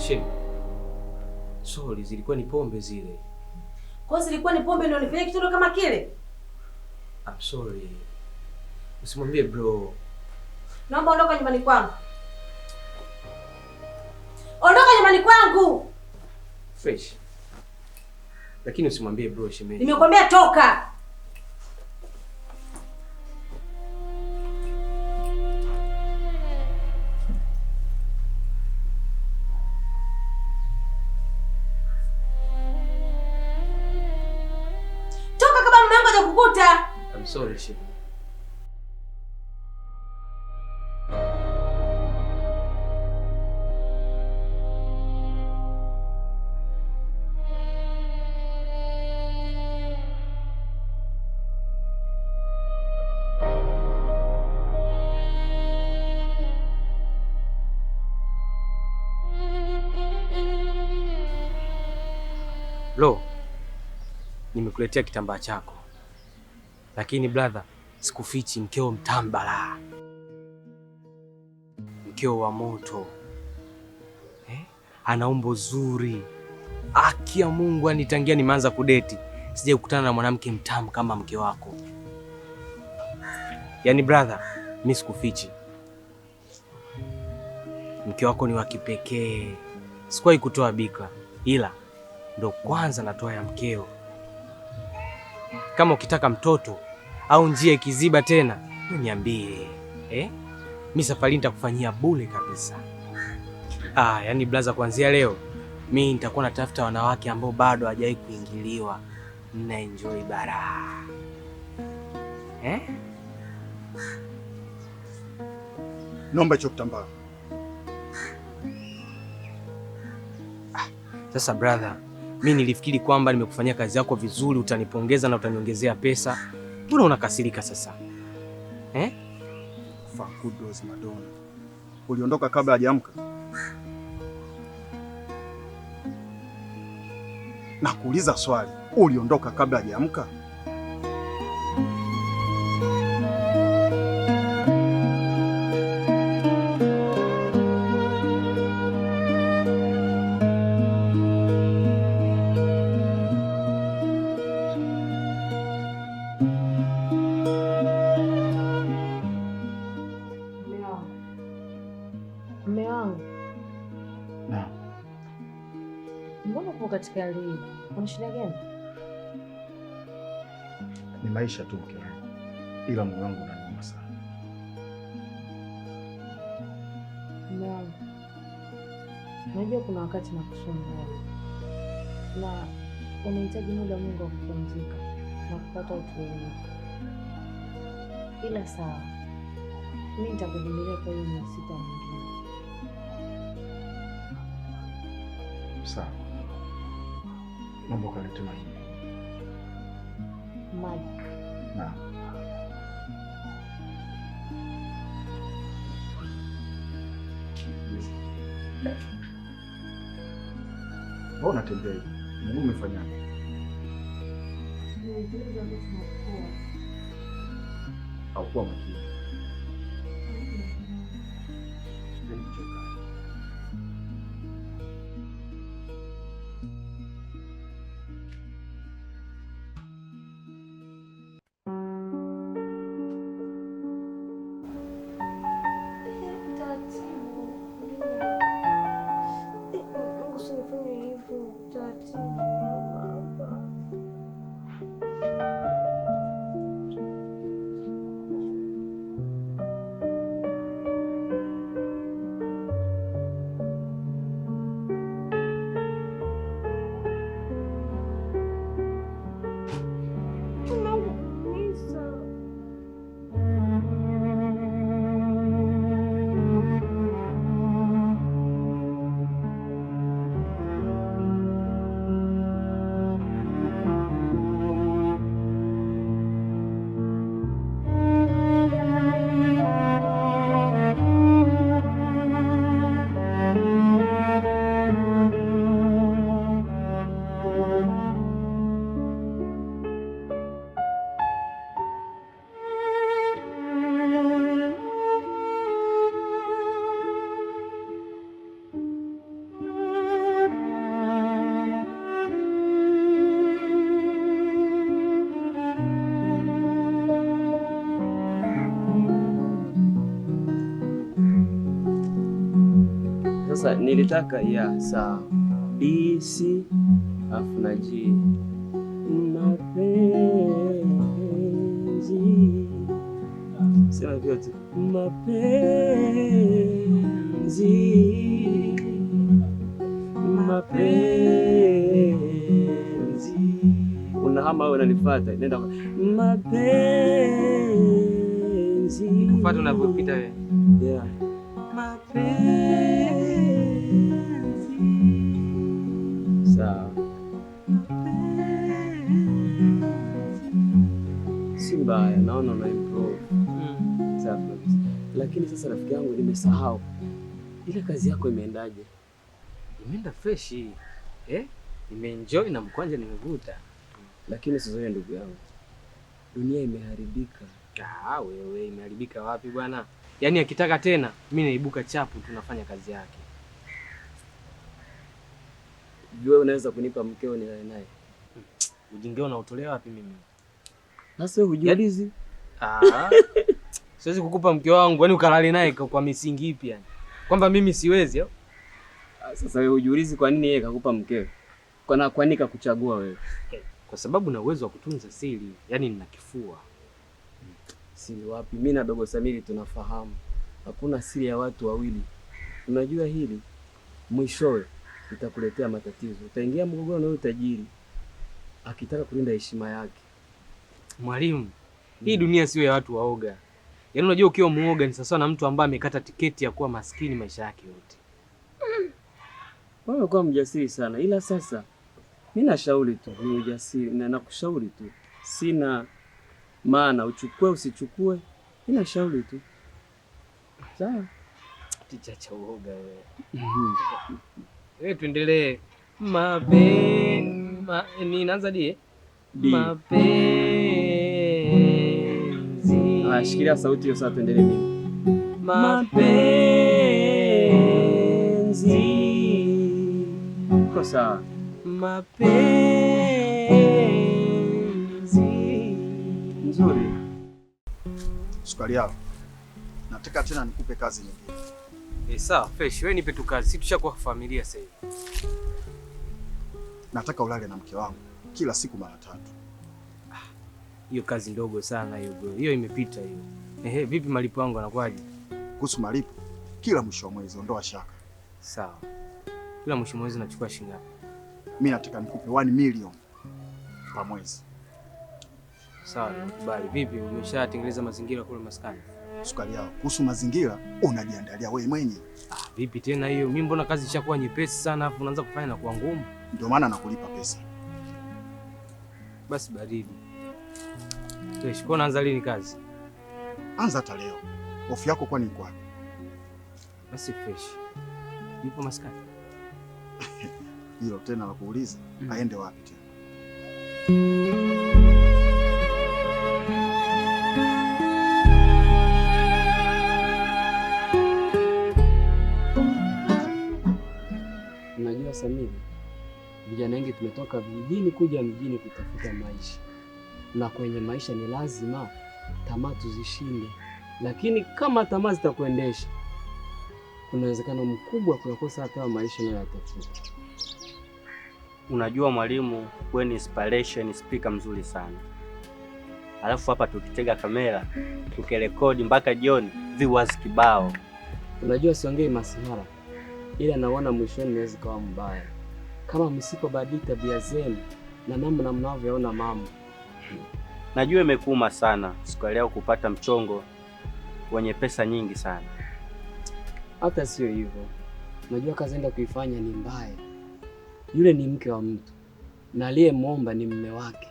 Speaker 6: Shem. Sorry, zilikuwa ni pombe zile.
Speaker 1: Kwa zilikuwa ni pombe ndio nifanye kitendo kama kile?
Speaker 6: I'm sorry. Usimwambie bro.
Speaker 1: Naomba ondoka nyumbani kwangu. Ondoka nyumbani kwangu.
Speaker 6: Fresh. Lakini usimwambie bro shemeji.
Speaker 1: Nimekwambia toka. Toka kama mume wangu hajakukuta.
Speaker 6: I'm sorry shemeji. Nimekuletea kitambaa chako. Lakini brother, sikufichi, mkeo mtamu balaa. Mkeo wa moto. Eh? Ana umbo zuri. Haki ya Mungu, anitangia nimeanza kudeti sijai kukutana na mwanamke mtamu kama mke wako. Yaani brother, mimi sikufichi, mke wako ni wa kipekee. Sikuwahi kutoa bika, ila ndo kwanza natoa ya mkeo. Kama ukitaka mtoto au njia ikiziba tena, niambie. Eh? Mimi safari nitakufanyia bure kabisa. Ah, yani brother, kuanzia leo mi nitakuwa natafuta wanawake ambao bado hawajawahi kuingiliwa. Nina enjoy bara. Eh?
Speaker 2: Naomba hicho kitambaa.
Speaker 6: Sasa brother, mi nilifikiri kwamba nimekufanyia kazi yako vizuri, utanipongeza na utaniongezea pesa. Mbona unakasirika sasa? Eh?
Speaker 2: Fakudos Madonna. Uliondoka kabla hajaamka? Nakuuliza swali, uliondoka kabla hajaamka?
Speaker 1: Mume wangu.
Speaker 2: Naam.
Speaker 1: Mbona upo katika hali hii? Una shida gani?
Speaker 2: Ni maisha tu mke wangu, ila moyo wangu unaniuma sana.
Speaker 1: Mume wangu, najua kuna wakati nakusumbua na unahitaji muda mwingi wa kupumzika na kupata utulivu, ila sawa, mimi nitakuvumilia kwa hiyo miezi 6 mingine.
Speaker 2: Sawa, naomba ukalete maji.
Speaker 1: Maji?
Speaker 2: Naam. Mbona unatembea hivi? Mguu umefanyaje? Haukuwa makini.
Speaker 3: Sasa nilitaka ya sawa B C afu na G. Mapenzi, sema vyote. Mapenzi, mapenzi. Unahama wewe unanifuata, nenda mapenzi.
Speaker 6: Nikufuata unavyopita wewe.
Speaker 3: Yeah. Mapenzi. Sawa. Si mbaya, naona una improve. Safi kabisa. Lakini sasa rafiki yangu, nimesahau ile kazi yako imeendaje?
Speaker 6: Imeenda fresh. Eh? Nimeenjoy na mkwanja nimevuta.
Speaker 3: Lakini sizoe ndugu yangu, dunia imeharibika.
Speaker 6: Ah, wewe imeharibika wapi bwana? Yaani akitaka tena mimi naibuka chapu tunafanya kazi yake.
Speaker 3: Wewe unaweza kunipa mkeo nilale naye?
Speaker 6: Ujinga unaotolea wapi mimi?
Speaker 3: Sasa wewe hujiulizi?
Speaker 6: Ah. Siwezi kukupa mke wangu, yaani ukalale naye kwa misingi ipi yani? Kwamba mimi siwezi au?
Speaker 3: Sasa wewe hujiulizi kwa nini yeye kakupa mkeo? Kwa nini kakuchagua wewe?
Speaker 6: Kwa sababu na uwezo wa kutunza siri, yaani nina kifua.
Speaker 3: Siri wapi? Mimi na Dogo Samiri tunafahamu. Hakuna siri ya watu wawili. Unajua hili mwishowe itakuletea matatizo. Utaingia mgogoro na huyo tajiri akitaka kulinda heshima yake.
Speaker 6: Mwalimu, hii dunia sio ya watu waoga. Yaani unajua ukiwa muoga ni sawa na mtu ambaye amekata tiketi ya kuwa maskini maisha yake yote.
Speaker 3: Wewe umekuwa mjasiri sana, ila sasa mimi nashauri tu, ni ujasiri na nakushauri tu. Sina maana uchukue usichukue, mimi nashauri tu. Sawa?
Speaker 6: Ticha cha uoga wewe. Wewe tuendelee. Ni naanza die? Mapenzi.
Speaker 3: Ah, shikilia sauti hiyo sasa tuendelee mimi.
Speaker 6: Mapenzi.
Speaker 3: Uko sawa.
Speaker 6: Mapenzi.
Speaker 3: Nzuri.
Speaker 2: Sukari yao. Nataka tena nikupe kazi nyingine.
Speaker 6: Sawa, fresh. Wewe nipe tu kazi. Sisi tushakuwa familia sasa hivi.
Speaker 2: Nataka ulale na mke wangu kila siku mara 3.
Speaker 6: Hiyo kazi ndogo sana hiyo bro. Hiyo imepita hiyo. Ehe, vipi malipo yangu yanakuaje?
Speaker 2: Kuhusu malipo, kila mwisho wa mwezi ondoa shaka.
Speaker 6: Sawa. Kila mwisho wa mwezi nachukua shilingi ngapi?
Speaker 2: Mimi nataka nikupe 1 million kwa mwezi.
Speaker 6: Sawa, nakubali. Vipi umeshatengeneza mazingira kule maskani?
Speaker 2: Sukari yao. Kuhusu mazingira unajiandalia wewe mwenyewe.
Speaker 6: Ah, vipi tena hiyo? Mimi mbona kazi ishakuwa nyepesi sana afu unaanza kufanya na kuwa ngumu?
Speaker 2: Ndio maana nakulipa pesa.
Speaker 6: Basi baridi. Fresh, kwa naanza lini kazi?
Speaker 2: Anza hata leo. Hofu yako kwani iko wapi?
Speaker 6: Basi fresh. Yupo maskani?
Speaker 2: Hilo tena la kuuliza, aende wapi tena?
Speaker 3: Unajua Samiri, vijana wengi tumetoka vijijini kuja mjini kutafuta maisha. Na kwenye maisha ni lazima tamaa tuzishinde. Lakini kama tamaa zitakuendesha, kuna uwezekano mkubwa kuyakosa hata maisha unayoyatafuta.
Speaker 5: Unajua mwalimu, wewe ni inspiration speaker mzuri sana. Alafu hapa tukitega kamera, tukirekodi mpaka jioni, viewers kibao.
Speaker 3: Unajua siongei masihara, ila naona mwishoni naweza kuwa mbaya kama msipobadili tabia zenu na namna mnavyoona mambo.
Speaker 5: Najua imekuuma sana siku ya leo kupata mchongo wenye pesa nyingi sana.
Speaker 3: Hata sio hivyo. Najua kazi enda kuifanya ni mbaya. Yule ni mke wa mtu na aliyemwomba ni mume wake.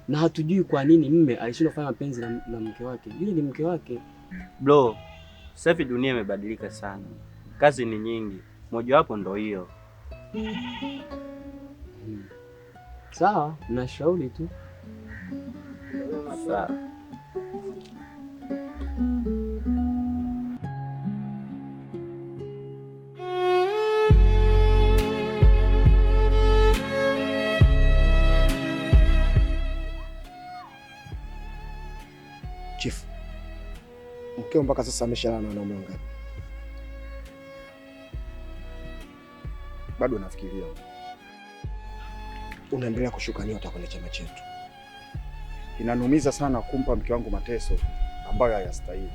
Speaker 3: Na hatujui kwa nini mume alishindwa kufanya mapenzi na mke wake. Yule ni mke wake.
Speaker 5: Bro, sasa hivi dunia imebadilika sana. Kazi ni nyingi. Mojawapo ndo hiyo.
Speaker 3: Sawa, nashauri tu.
Speaker 5: Sawa.
Speaker 7: Chief, mkeo mpaka sasa ameshalala na wanaume wangapi?
Speaker 2: Bado nafikiria.
Speaker 7: Unaendelea kushuka nyota kwenye chama chetu.
Speaker 2: Inanumiza sana kumpa mke wangu mateso ambayo hayastahili.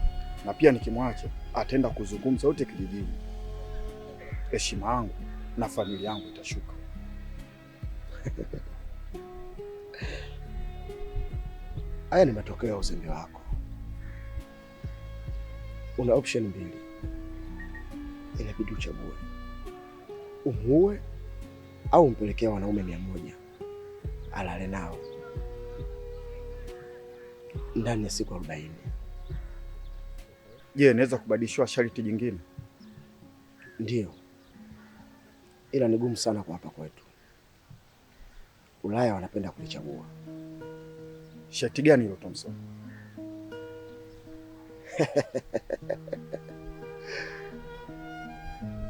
Speaker 2: Na pia nikimwacha ataenda kuzungumza wote kijijini. Heshima yangu na familia yangu itashuka.
Speaker 7: Haya ni matokeo ya uzembe wako. Una option mbili. Inabidi uchague. Umuue au umpelekee wanaume 100 alale nao ndani ya siku 40.
Speaker 2: Je, naweza kubadilishwa sharti jingine?
Speaker 7: Ndio. Ila ni gumu sana kwa hapa kwetu. Ulaya wanapenda kulichagua.
Speaker 2: Shati gani hilo Thompson?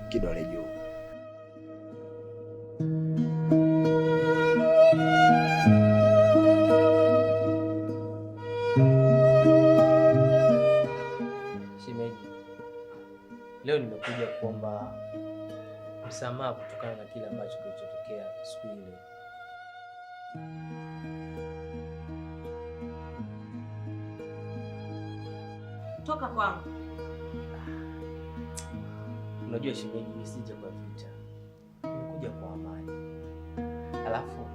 Speaker 7: Kidole juu.
Speaker 6: Shemeji, leo nimekuja kuomba msamaha kutokana na kile ambacho kilichotokea siku ile.
Speaker 1: Toka kwangu.
Speaker 6: Unajua shemeji, mimi sija kwa vita. Nimekuja kwa amani. Alafu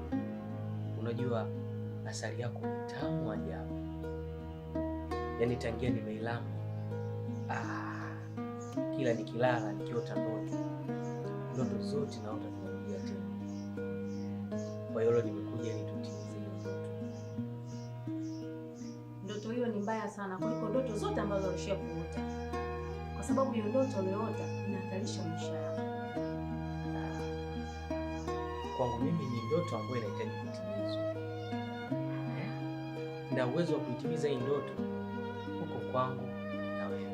Speaker 6: unajua asali yako ni tamu ajabu. Yaani tangia nimeilamba, kila nikilala nikiota ndoto, ndoto zote naota tunarudia tena. Kwa hiyo leo nimekuja ili tutimize hiyo ndoto.
Speaker 1: Ndoto hiyo ni mbaya sana kuliko ndoto zote ambazo ulishia kuota. Kwa sababu hiyo ndoto uliyoota inahatarisha maisha yako.
Speaker 6: Kwangu mimi ni ndoto ambayo inahitaji kutimizwa. Na uwezo wa kuitimiza hii ndoto uko kwangu na wewe.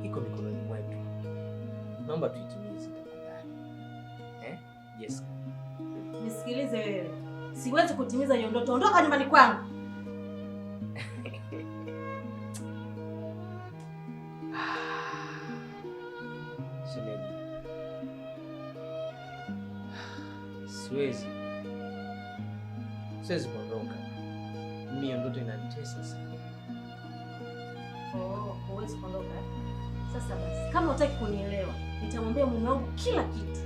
Speaker 6: Iko mikononi mwetu. Naomba tuitimize tafadhali. Jessica.
Speaker 1: Nisikilize wewe. Siwezi kutimiza hiyo ndoto. Ondoka nyumbani kwangu.
Speaker 6: Shemeji, siwezi kuondoka. Mimi hiyo ndoto inanitesa sana.
Speaker 1: Oh, huwezi kuondoka. Sasa basi, kama hutaki kunielewa, nitamwambia mume wangu kila kitu.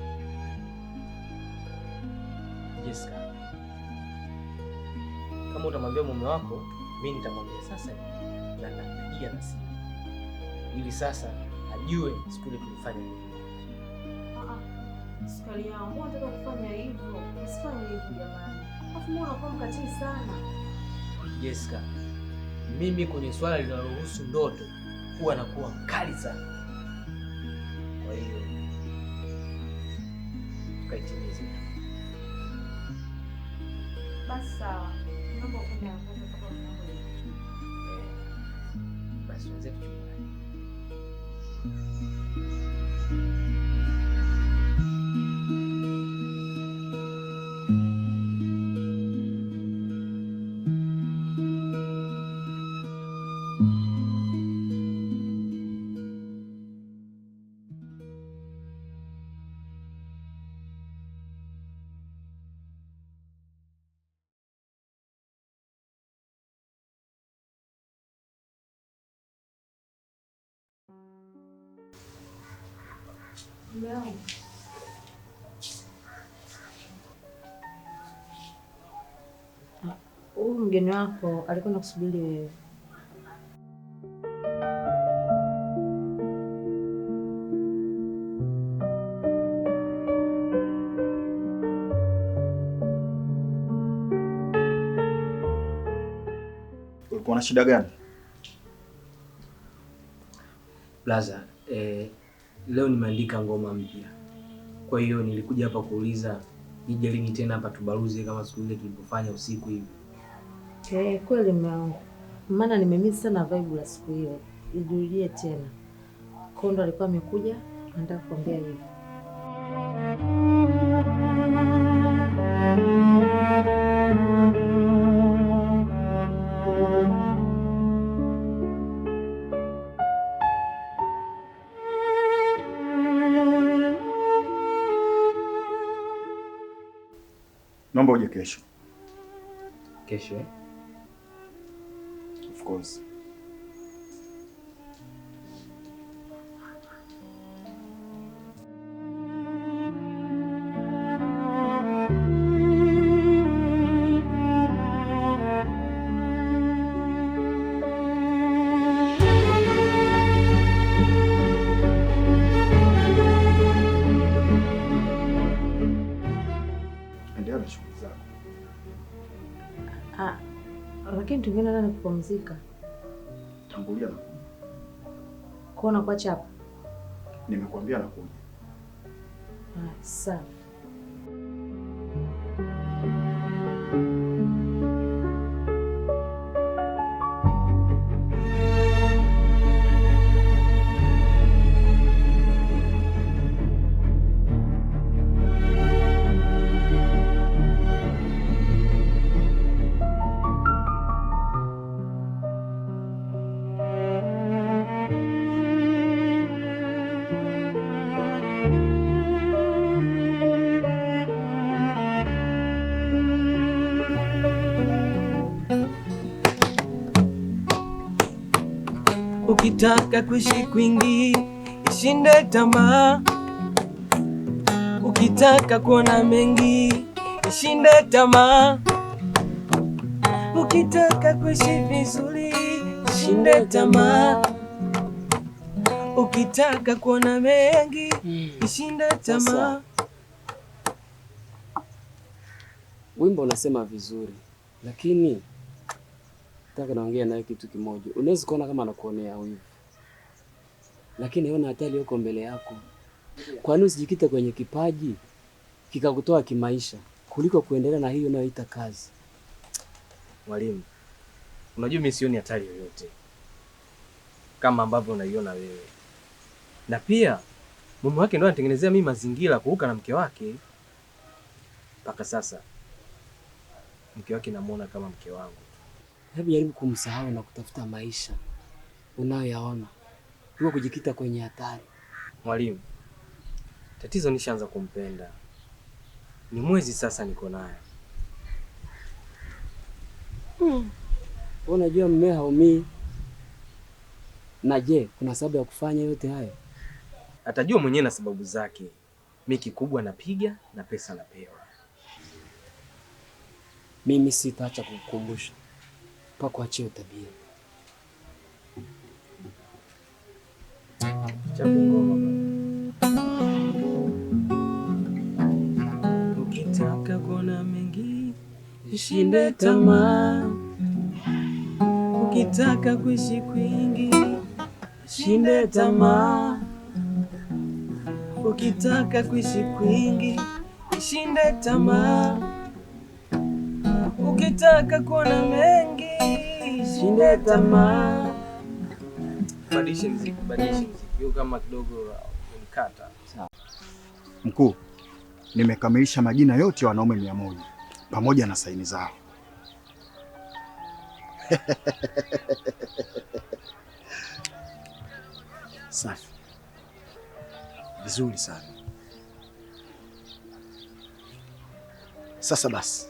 Speaker 6: Jessica, kama utamwambia mume wako, mimi nitamwambia sasa na nitampigia na simu ili sasa ajue siku ile tulifanya nini.
Speaker 1: Sukari yangu, mbona unataka kufanya hivyo? Usifanye hivyo jamani. Alafu mbona unakuwa mkatili sana?
Speaker 6: Jessica, mimi kwenye swala linalohusu ndoto huwa nakuwa mkali sana. Kwa hiyo tukaitimize.
Speaker 1: Basi sawa. Naomba ufanye haraka kama unavyoweza.
Speaker 6: Basi wenzetu chumbani.
Speaker 1: Huyu mgeni wako alikuwa anakusubiri wewe.
Speaker 2: Ulikuwa na shida gani?
Speaker 6: Blaza, leo nimeandika ngoma mpya. Kwa hiyo nilikuja hapa kuuliza nije lini tena hapa tubaruze kama siku ile tulipofanya usiku hivi.
Speaker 1: Kweli mume wangu. Maana nimemiss sana vibe la siku ile. Ijirudie tena. Kondo alikuwa amekuja anataka kuambia hivi.
Speaker 2: Naomba uje kesho.
Speaker 6: Kesho eh?
Speaker 2: Of course. Endelea na shughuli zako.
Speaker 1: Lakini tungeenda ndani kupumzika.
Speaker 2: Tangulia na kuja.
Speaker 1: Kuona kuacha hapa.
Speaker 2: Nimekuambia nakuja.
Speaker 1: Sawa.
Speaker 3: Ukitaka kuishi kwingi, ishinde tamaa. Ukitaka kuona mengi, ishinde tamaa. Ukitaka kuishi vizuri, ishinde tamaa. Ukitaka kuona mengi, ishinde tamaa.
Speaker 6: Wimbo unasema vizuri, lakini nataka naongea nawe kitu kimoja. Unaweza kuona kama anakuonea wivu, lakini ona hatari yuko mbele yako. Kwa nini usijikite kwenye kipaji kikakutoa kimaisha kuliko kuendelea na hiyo unayoita kazi?
Speaker 8: Mwalimu, unajua mimi sioni hatari yoyote kama ambavyo unaiona wewe, na pia mume wake ndo anatengenezea mimi mazingira kuruka na mke wake. Mpaka sasa mke wake namuona kama mke wangu.
Speaker 6: Hebu jaribu kumsahau na kutafuta maisha unayoyaona, kuliko kujikita kwenye hatari.
Speaker 8: Mwalimu, tatizo nishaanza kumpenda, ni mwezi sasa niko naye.
Speaker 6: Unajua mmea haumii. Na je, kuna sababu ya kufanya yote hayo?
Speaker 8: Atajua mwenyewe na sababu zake. Mimi kikubwa napiga na pesa napewa.
Speaker 6: Mimi sitaacha kukukumbusha mpaka uachie tabia.
Speaker 8: Chape ngoma bwana.
Speaker 3: Ukitaka kuona mengi, ishinde tamaa. Ukitaka kuishi kwingi, ishinde tamaa. Ukitaka kuishi kwingi, ishinde tamaa. Ukitaka kuona mengi, ishinde tamaa.
Speaker 8: Badilishe mziki, badilishe mziki. Hiyo kama kidogo unikata.
Speaker 2: Mkuu, nimekamilisha majina yote ya wanaume 100 pamoja na saini zao.
Speaker 7: Safi. Vizuri sana. Sasa basi,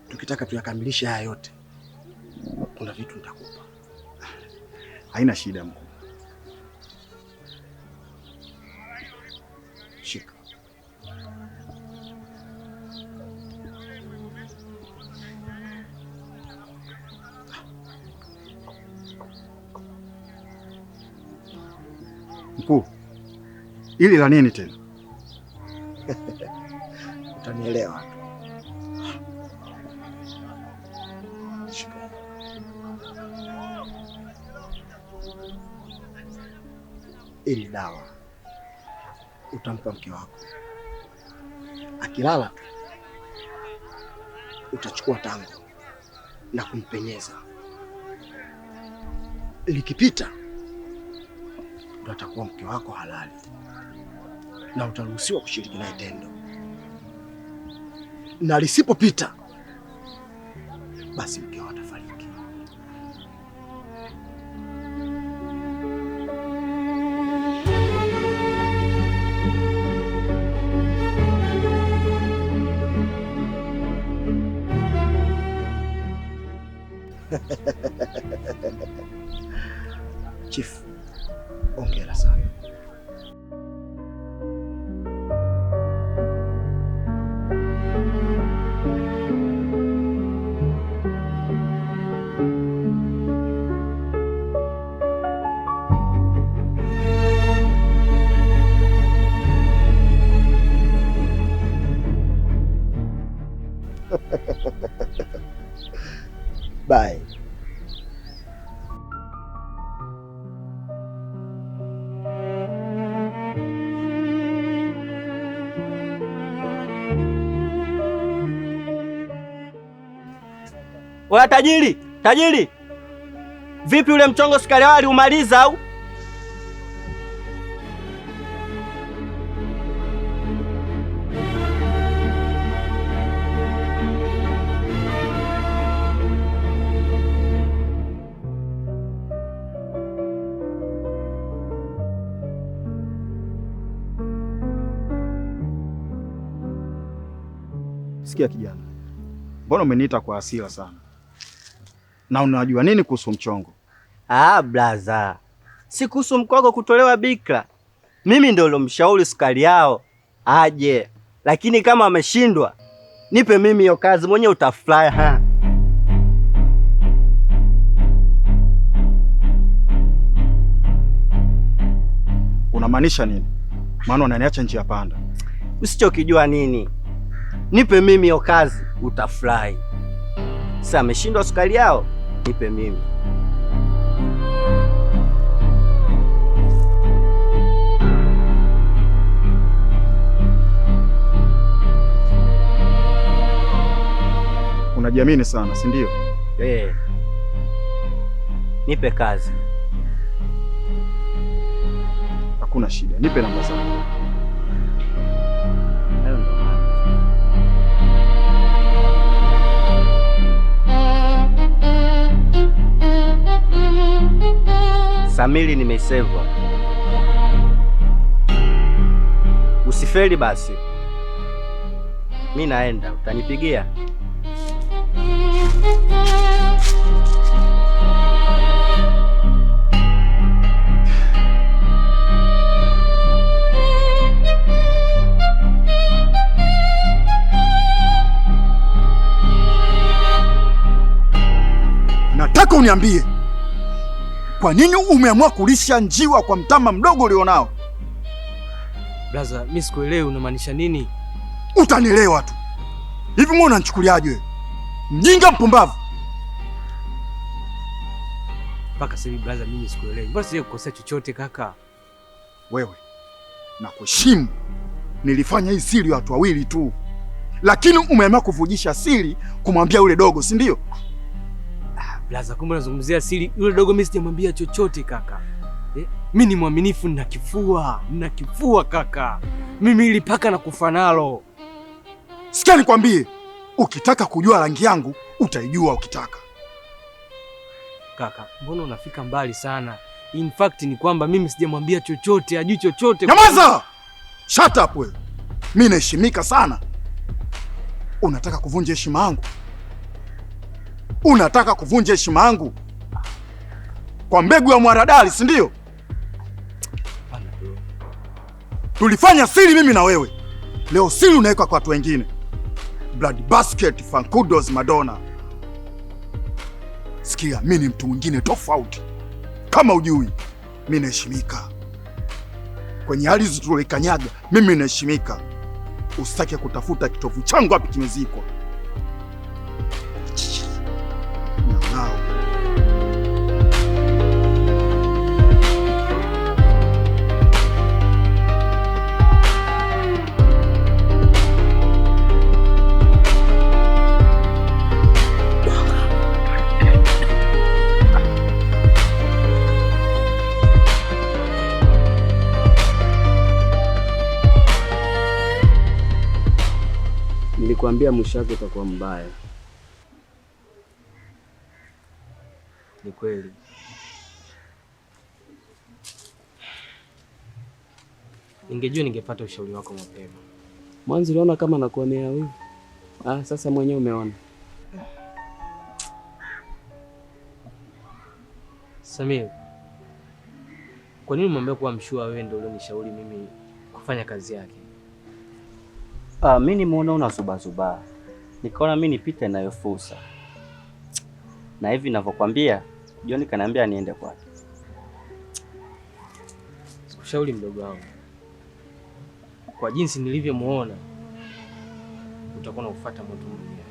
Speaker 7: tukitaka tuyakamilishe haya yote, kuna vitu nitakupa.
Speaker 2: Haina shida mkuu.
Speaker 7: Shika.
Speaker 2: Mkuu, ili la nini tena?
Speaker 7: Utanielewa tu. Shika. Ili dawa utampa mke wako. Akilala tu utachukua tango na kumpenyeza. Likipita ndo atakuwa mke wako halali na utaruhusiwa kushiriki naye tendo, na lisipopita basi mke wako atafariki. Chief, hongera sana. Bye.
Speaker 5: Oya tajiri, tajiri. Vipi ule mchongo sukari wali umaliza au?
Speaker 2: Sikia kijana, mbona umeniita kwa hasira sana? Na unajua nini kuhusu mchongo?
Speaker 5: Ah, blaza. Si kuhusu mke wako kutolewa bikra. Mimi ndio nilomshauri sukari yao aje. Lakini kama ameshindwa, nipe mimi hiyo kazi mwenyewe utafly ha.
Speaker 2: Unamaanisha nini? Maana unaniacha njia panda.
Speaker 5: Usichokijua nini? Nipe mimi hiyo kazi utafly. Sasa ameshindwa sukari yao, nipe mimi.
Speaker 2: Unajiamini sana, si ndio?
Speaker 5: Eh. Nipe kazi.
Speaker 2: Hakuna shida. Nipe namba zako.
Speaker 5: Hayo ndo maana. Samili nimeiseva. Usifeli basi. Mimi naenda, utanipigia?
Speaker 2: Nataka uniambie kwa nini umeamua kulisha njiwa kwa mtama mdogo ulionao?
Speaker 6: Blaza, mimi sikuelewi unamaanisha nini?
Speaker 2: Utanielewa tu. Hivi mbona unanichukuliaje wewe? Mjinga mpumbavu.
Speaker 6: Mpaka sasa hivi blaza, mimi sikuelewi. Mbona sije kukosea chochote kaka?
Speaker 2: Wewe nakuheshimu. Nilifanya hii siri ya watu wawili tu. Lakini umeamua kuvujisha siri kumwambia yule dogo, si ndio?
Speaker 6: Blaza, kumbe unazungumzia siri. Yule dogo mimi sijamwambia chochote kaka. Mimi ni mwaminifu, nina kifua, nina kifua kaka. Mimi ili paka na kufa nalo.
Speaker 2: Sikia nikwambie, ukitaka kujua rangi yangu utaijua ukitaka.
Speaker 6: Kaka, mbona unafika mbali sana? In fact ni kwamba mimi sijamwambia chochote, hajui chochote.
Speaker 2: Nyamaza! Shut up wewe. Mimi naheshimika sana. Unataka kuvunja heshima yangu? Unataka kuvunja heshima yangu kwa mbegu ya mwaradali, si ndio? Tulifanya siri mimi na wewe. Leo siri unaweka kwa watu wengine. Blood basket, Fankudos, Madonna. Sikia, mimi ni mtu mwingine tofauti. Kama ujui, mimi naheshimika. Kwenye ardhi tulikanyaga, mimi naheshimika. Usitake kutafuta kitovu changu wapi kimezikwa. Nao.
Speaker 3: Nilikwambia mwisho wake utakuwa mbaya.
Speaker 6: Ni kweli. Ningejua ningepata ushauri wako mapema.
Speaker 3: Mwanzo uliona kama nakuonea wivu. Ah, sasa mwenyewe umeona.
Speaker 6: Samir, kwa nini umwambia kuwa mshua wewe ndio ulionishauri mimi kufanya kazi yake?
Speaker 5: Mimi nimeona una zuba. Nikaona mimi nipite nayo fursa. Na hivi ninavyokuambia, John kaniambia niende kwake.
Speaker 6: Sikushauri mdogo wangu. Kwa jinsi nilivyomuona utakuwa unafuata moto mwingine.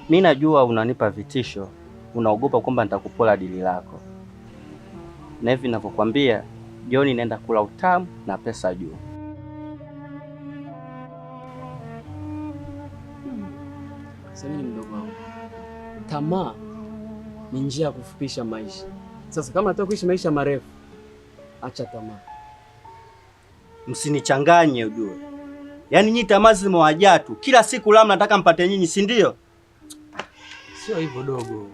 Speaker 5: Mimi najua unanipa vitisho, unaogopa kwamba nitakupola dili lako. Na hivi ninavyokuambia, John naenda kula utamu na pesa juu.
Speaker 3: Samini mdogo wangu, tamaa ni njia ya kufupisha maisha. Sasa kama nataka kuishi maisha marefu, acha tamaa.
Speaker 5: Msinichanganye ujue. Yaani nyinyi tamaa zimewajaa tu. Kila siku la mnataka mpate nyinyi, si ndio?
Speaker 6: Sio hivyo dogo.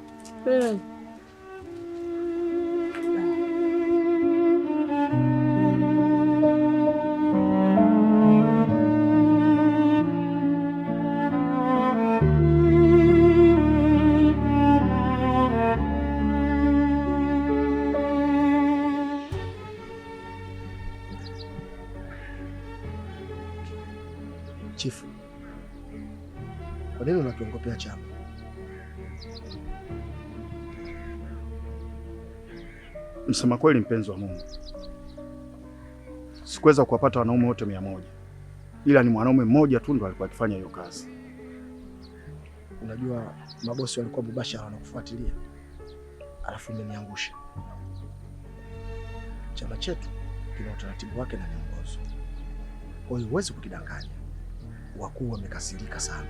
Speaker 7: Chifu, kwa nini unakiongopea chama?
Speaker 2: Msema kweli, mpenzi wa Mungu, sikuweza kuwapata wanaume wote 100, ila ni mwanaume mmoja tu ndo alikuwa akifanya hiyo kazi.
Speaker 7: Unajua mabosi walikuwa mubashara wanakufuatilia, alafu umeniangusha. Chama chetu kina utaratibu wake na miongozo, kwa hiyo huwezi kukidanganya. Wakuu wamekasirika sana.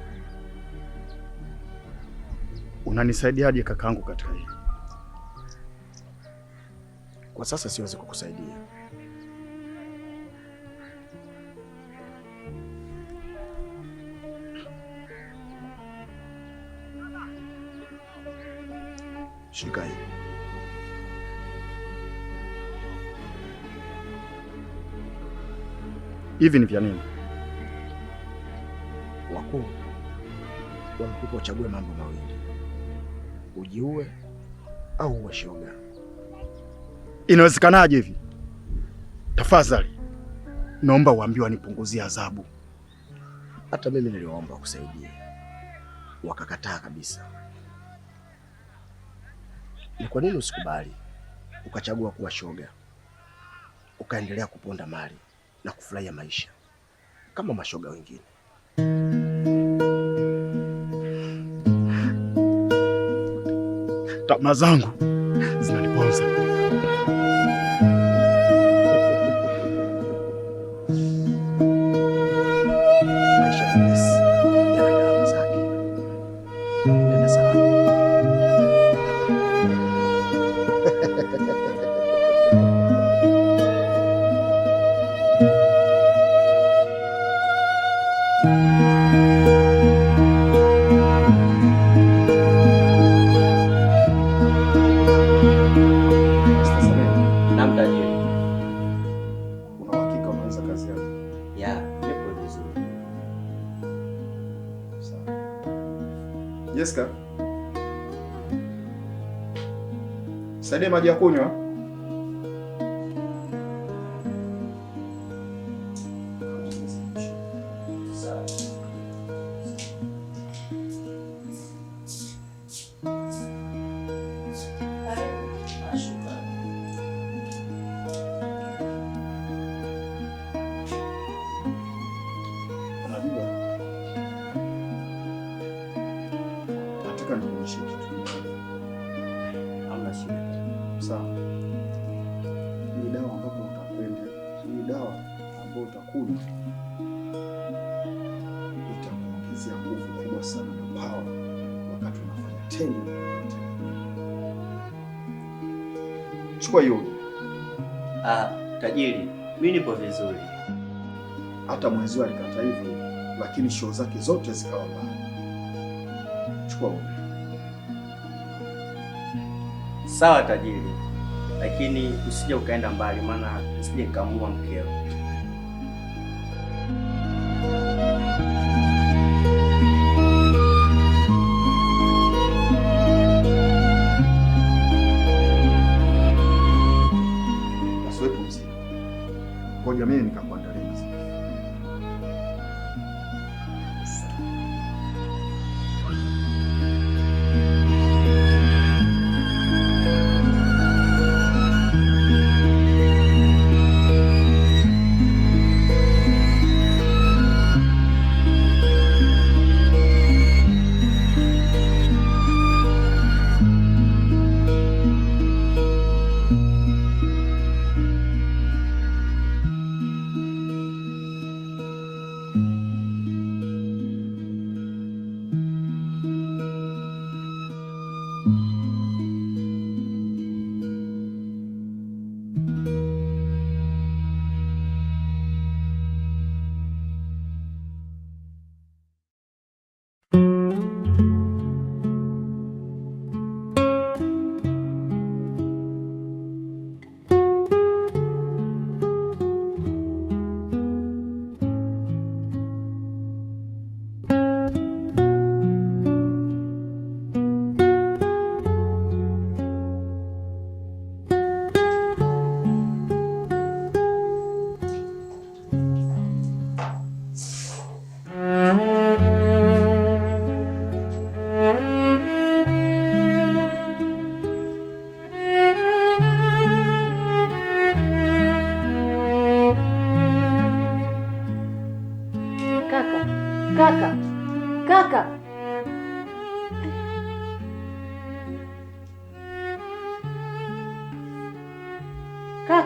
Speaker 2: Unanisaidiaje kakaangu katika hili?
Speaker 7: Kwa sasa siwezi kukusaidia. Shika hii.
Speaker 2: Hivi ni vya nini?
Speaker 7: Wakuu wamekupa uchague mambo mawili, ujiue au uwe shoga.
Speaker 2: Inawezekanaje hivi? Tafadhali naomba uambiwe anipunguzie adhabu.
Speaker 7: Hata mimi niliwaomba wakusaidie, wakakataa kabisa. Ni kwa nini usikubali ukachagua kuwa shoga, ukaendelea kuponda mali na kufurahia maisha kama mashoga wengine?
Speaker 2: Tamaa zangu zinaniponza.
Speaker 7: Maisha ya Messi yana gharama zake. Nenda salama.
Speaker 5: Naam tajiri.
Speaker 2: Una uhakika unaweza kazi yako?
Speaker 5: Ya, nipo vizuri.
Speaker 2: Sawa. Jessica, saidie maji ya kunywa. Unajua, nataka nikuonyeshe kitu kimoja.
Speaker 5: Hamna shida.
Speaker 2: Sawa. Hii dawa ambapo utakwenda, hii dawa ambayo utakunywa itakuongezea nguvu kubwa sana na power wakati unafanya tendo. Chukua hiyo.
Speaker 5: Ah, tajiri, mimi nipo vizuri.
Speaker 2: Hata mwenzio alikata hivyo, lakini show zake zote zikawa mbaya. Chukua wewe.
Speaker 5: Sawa tajiri, lakini usije ukaenda mbali, maana usije nikamua mkeo.
Speaker 2: Basi wewe pumzika. Ngoja mimi nikakuandalia mziki.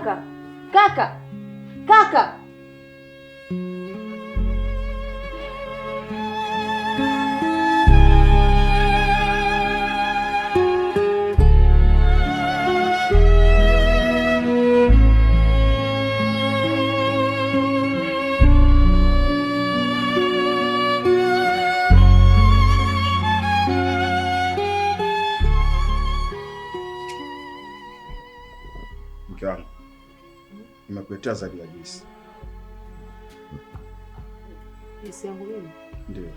Speaker 1: Kaka. Kaka. Kaka.
Speaker 2: Mke wangu, nimekuletea zawadi ya juisi.
Speaker 1: Juisi yangu mimi?
Speaker 2: Ndio.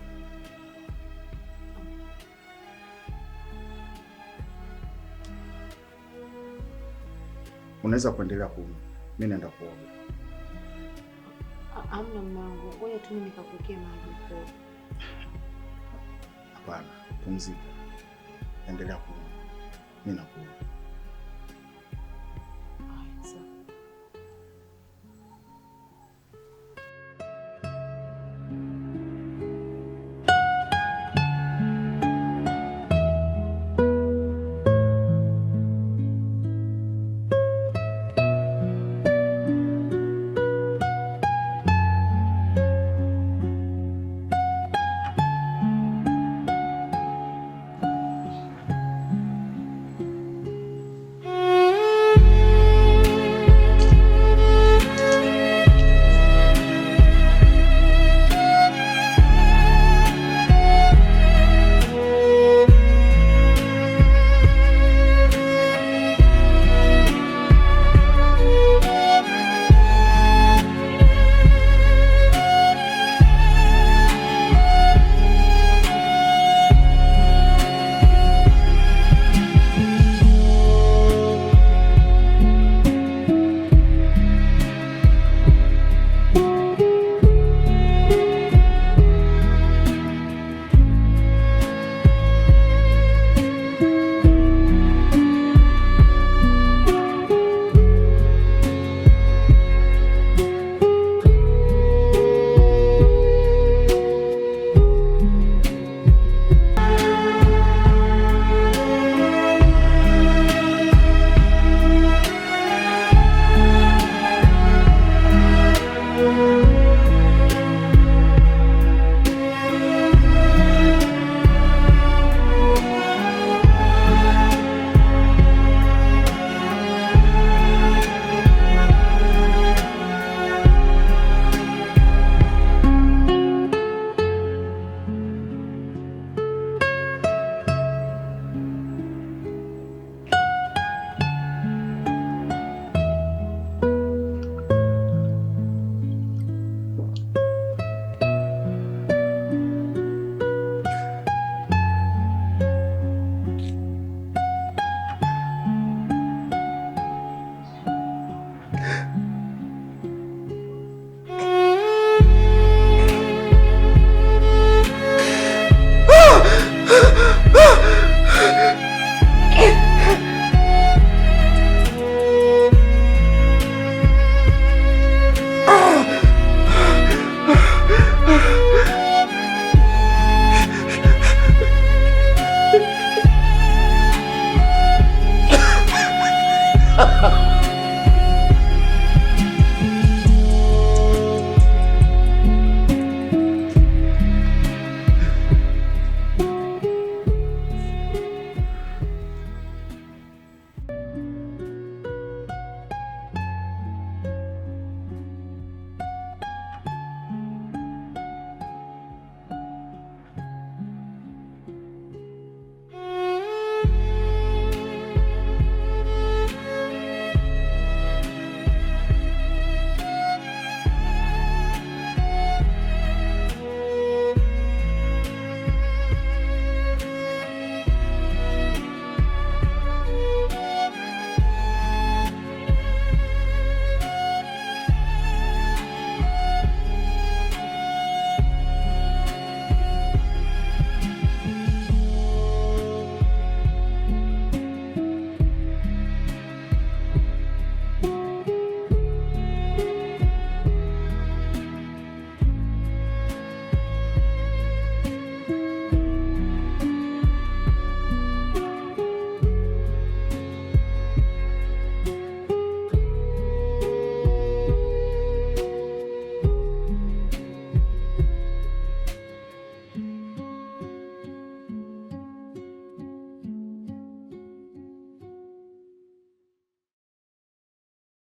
Speaker 2: Unaweza kuendelea kunywa. Mimi naenda kuoga.
Speaker 1: Hamna mume wangu, ngoja tu mimi nikakuwekea maji kuoga.
Speaker 2: Hapana, pumzika. Endelea kunywa. Mimi nakuoga.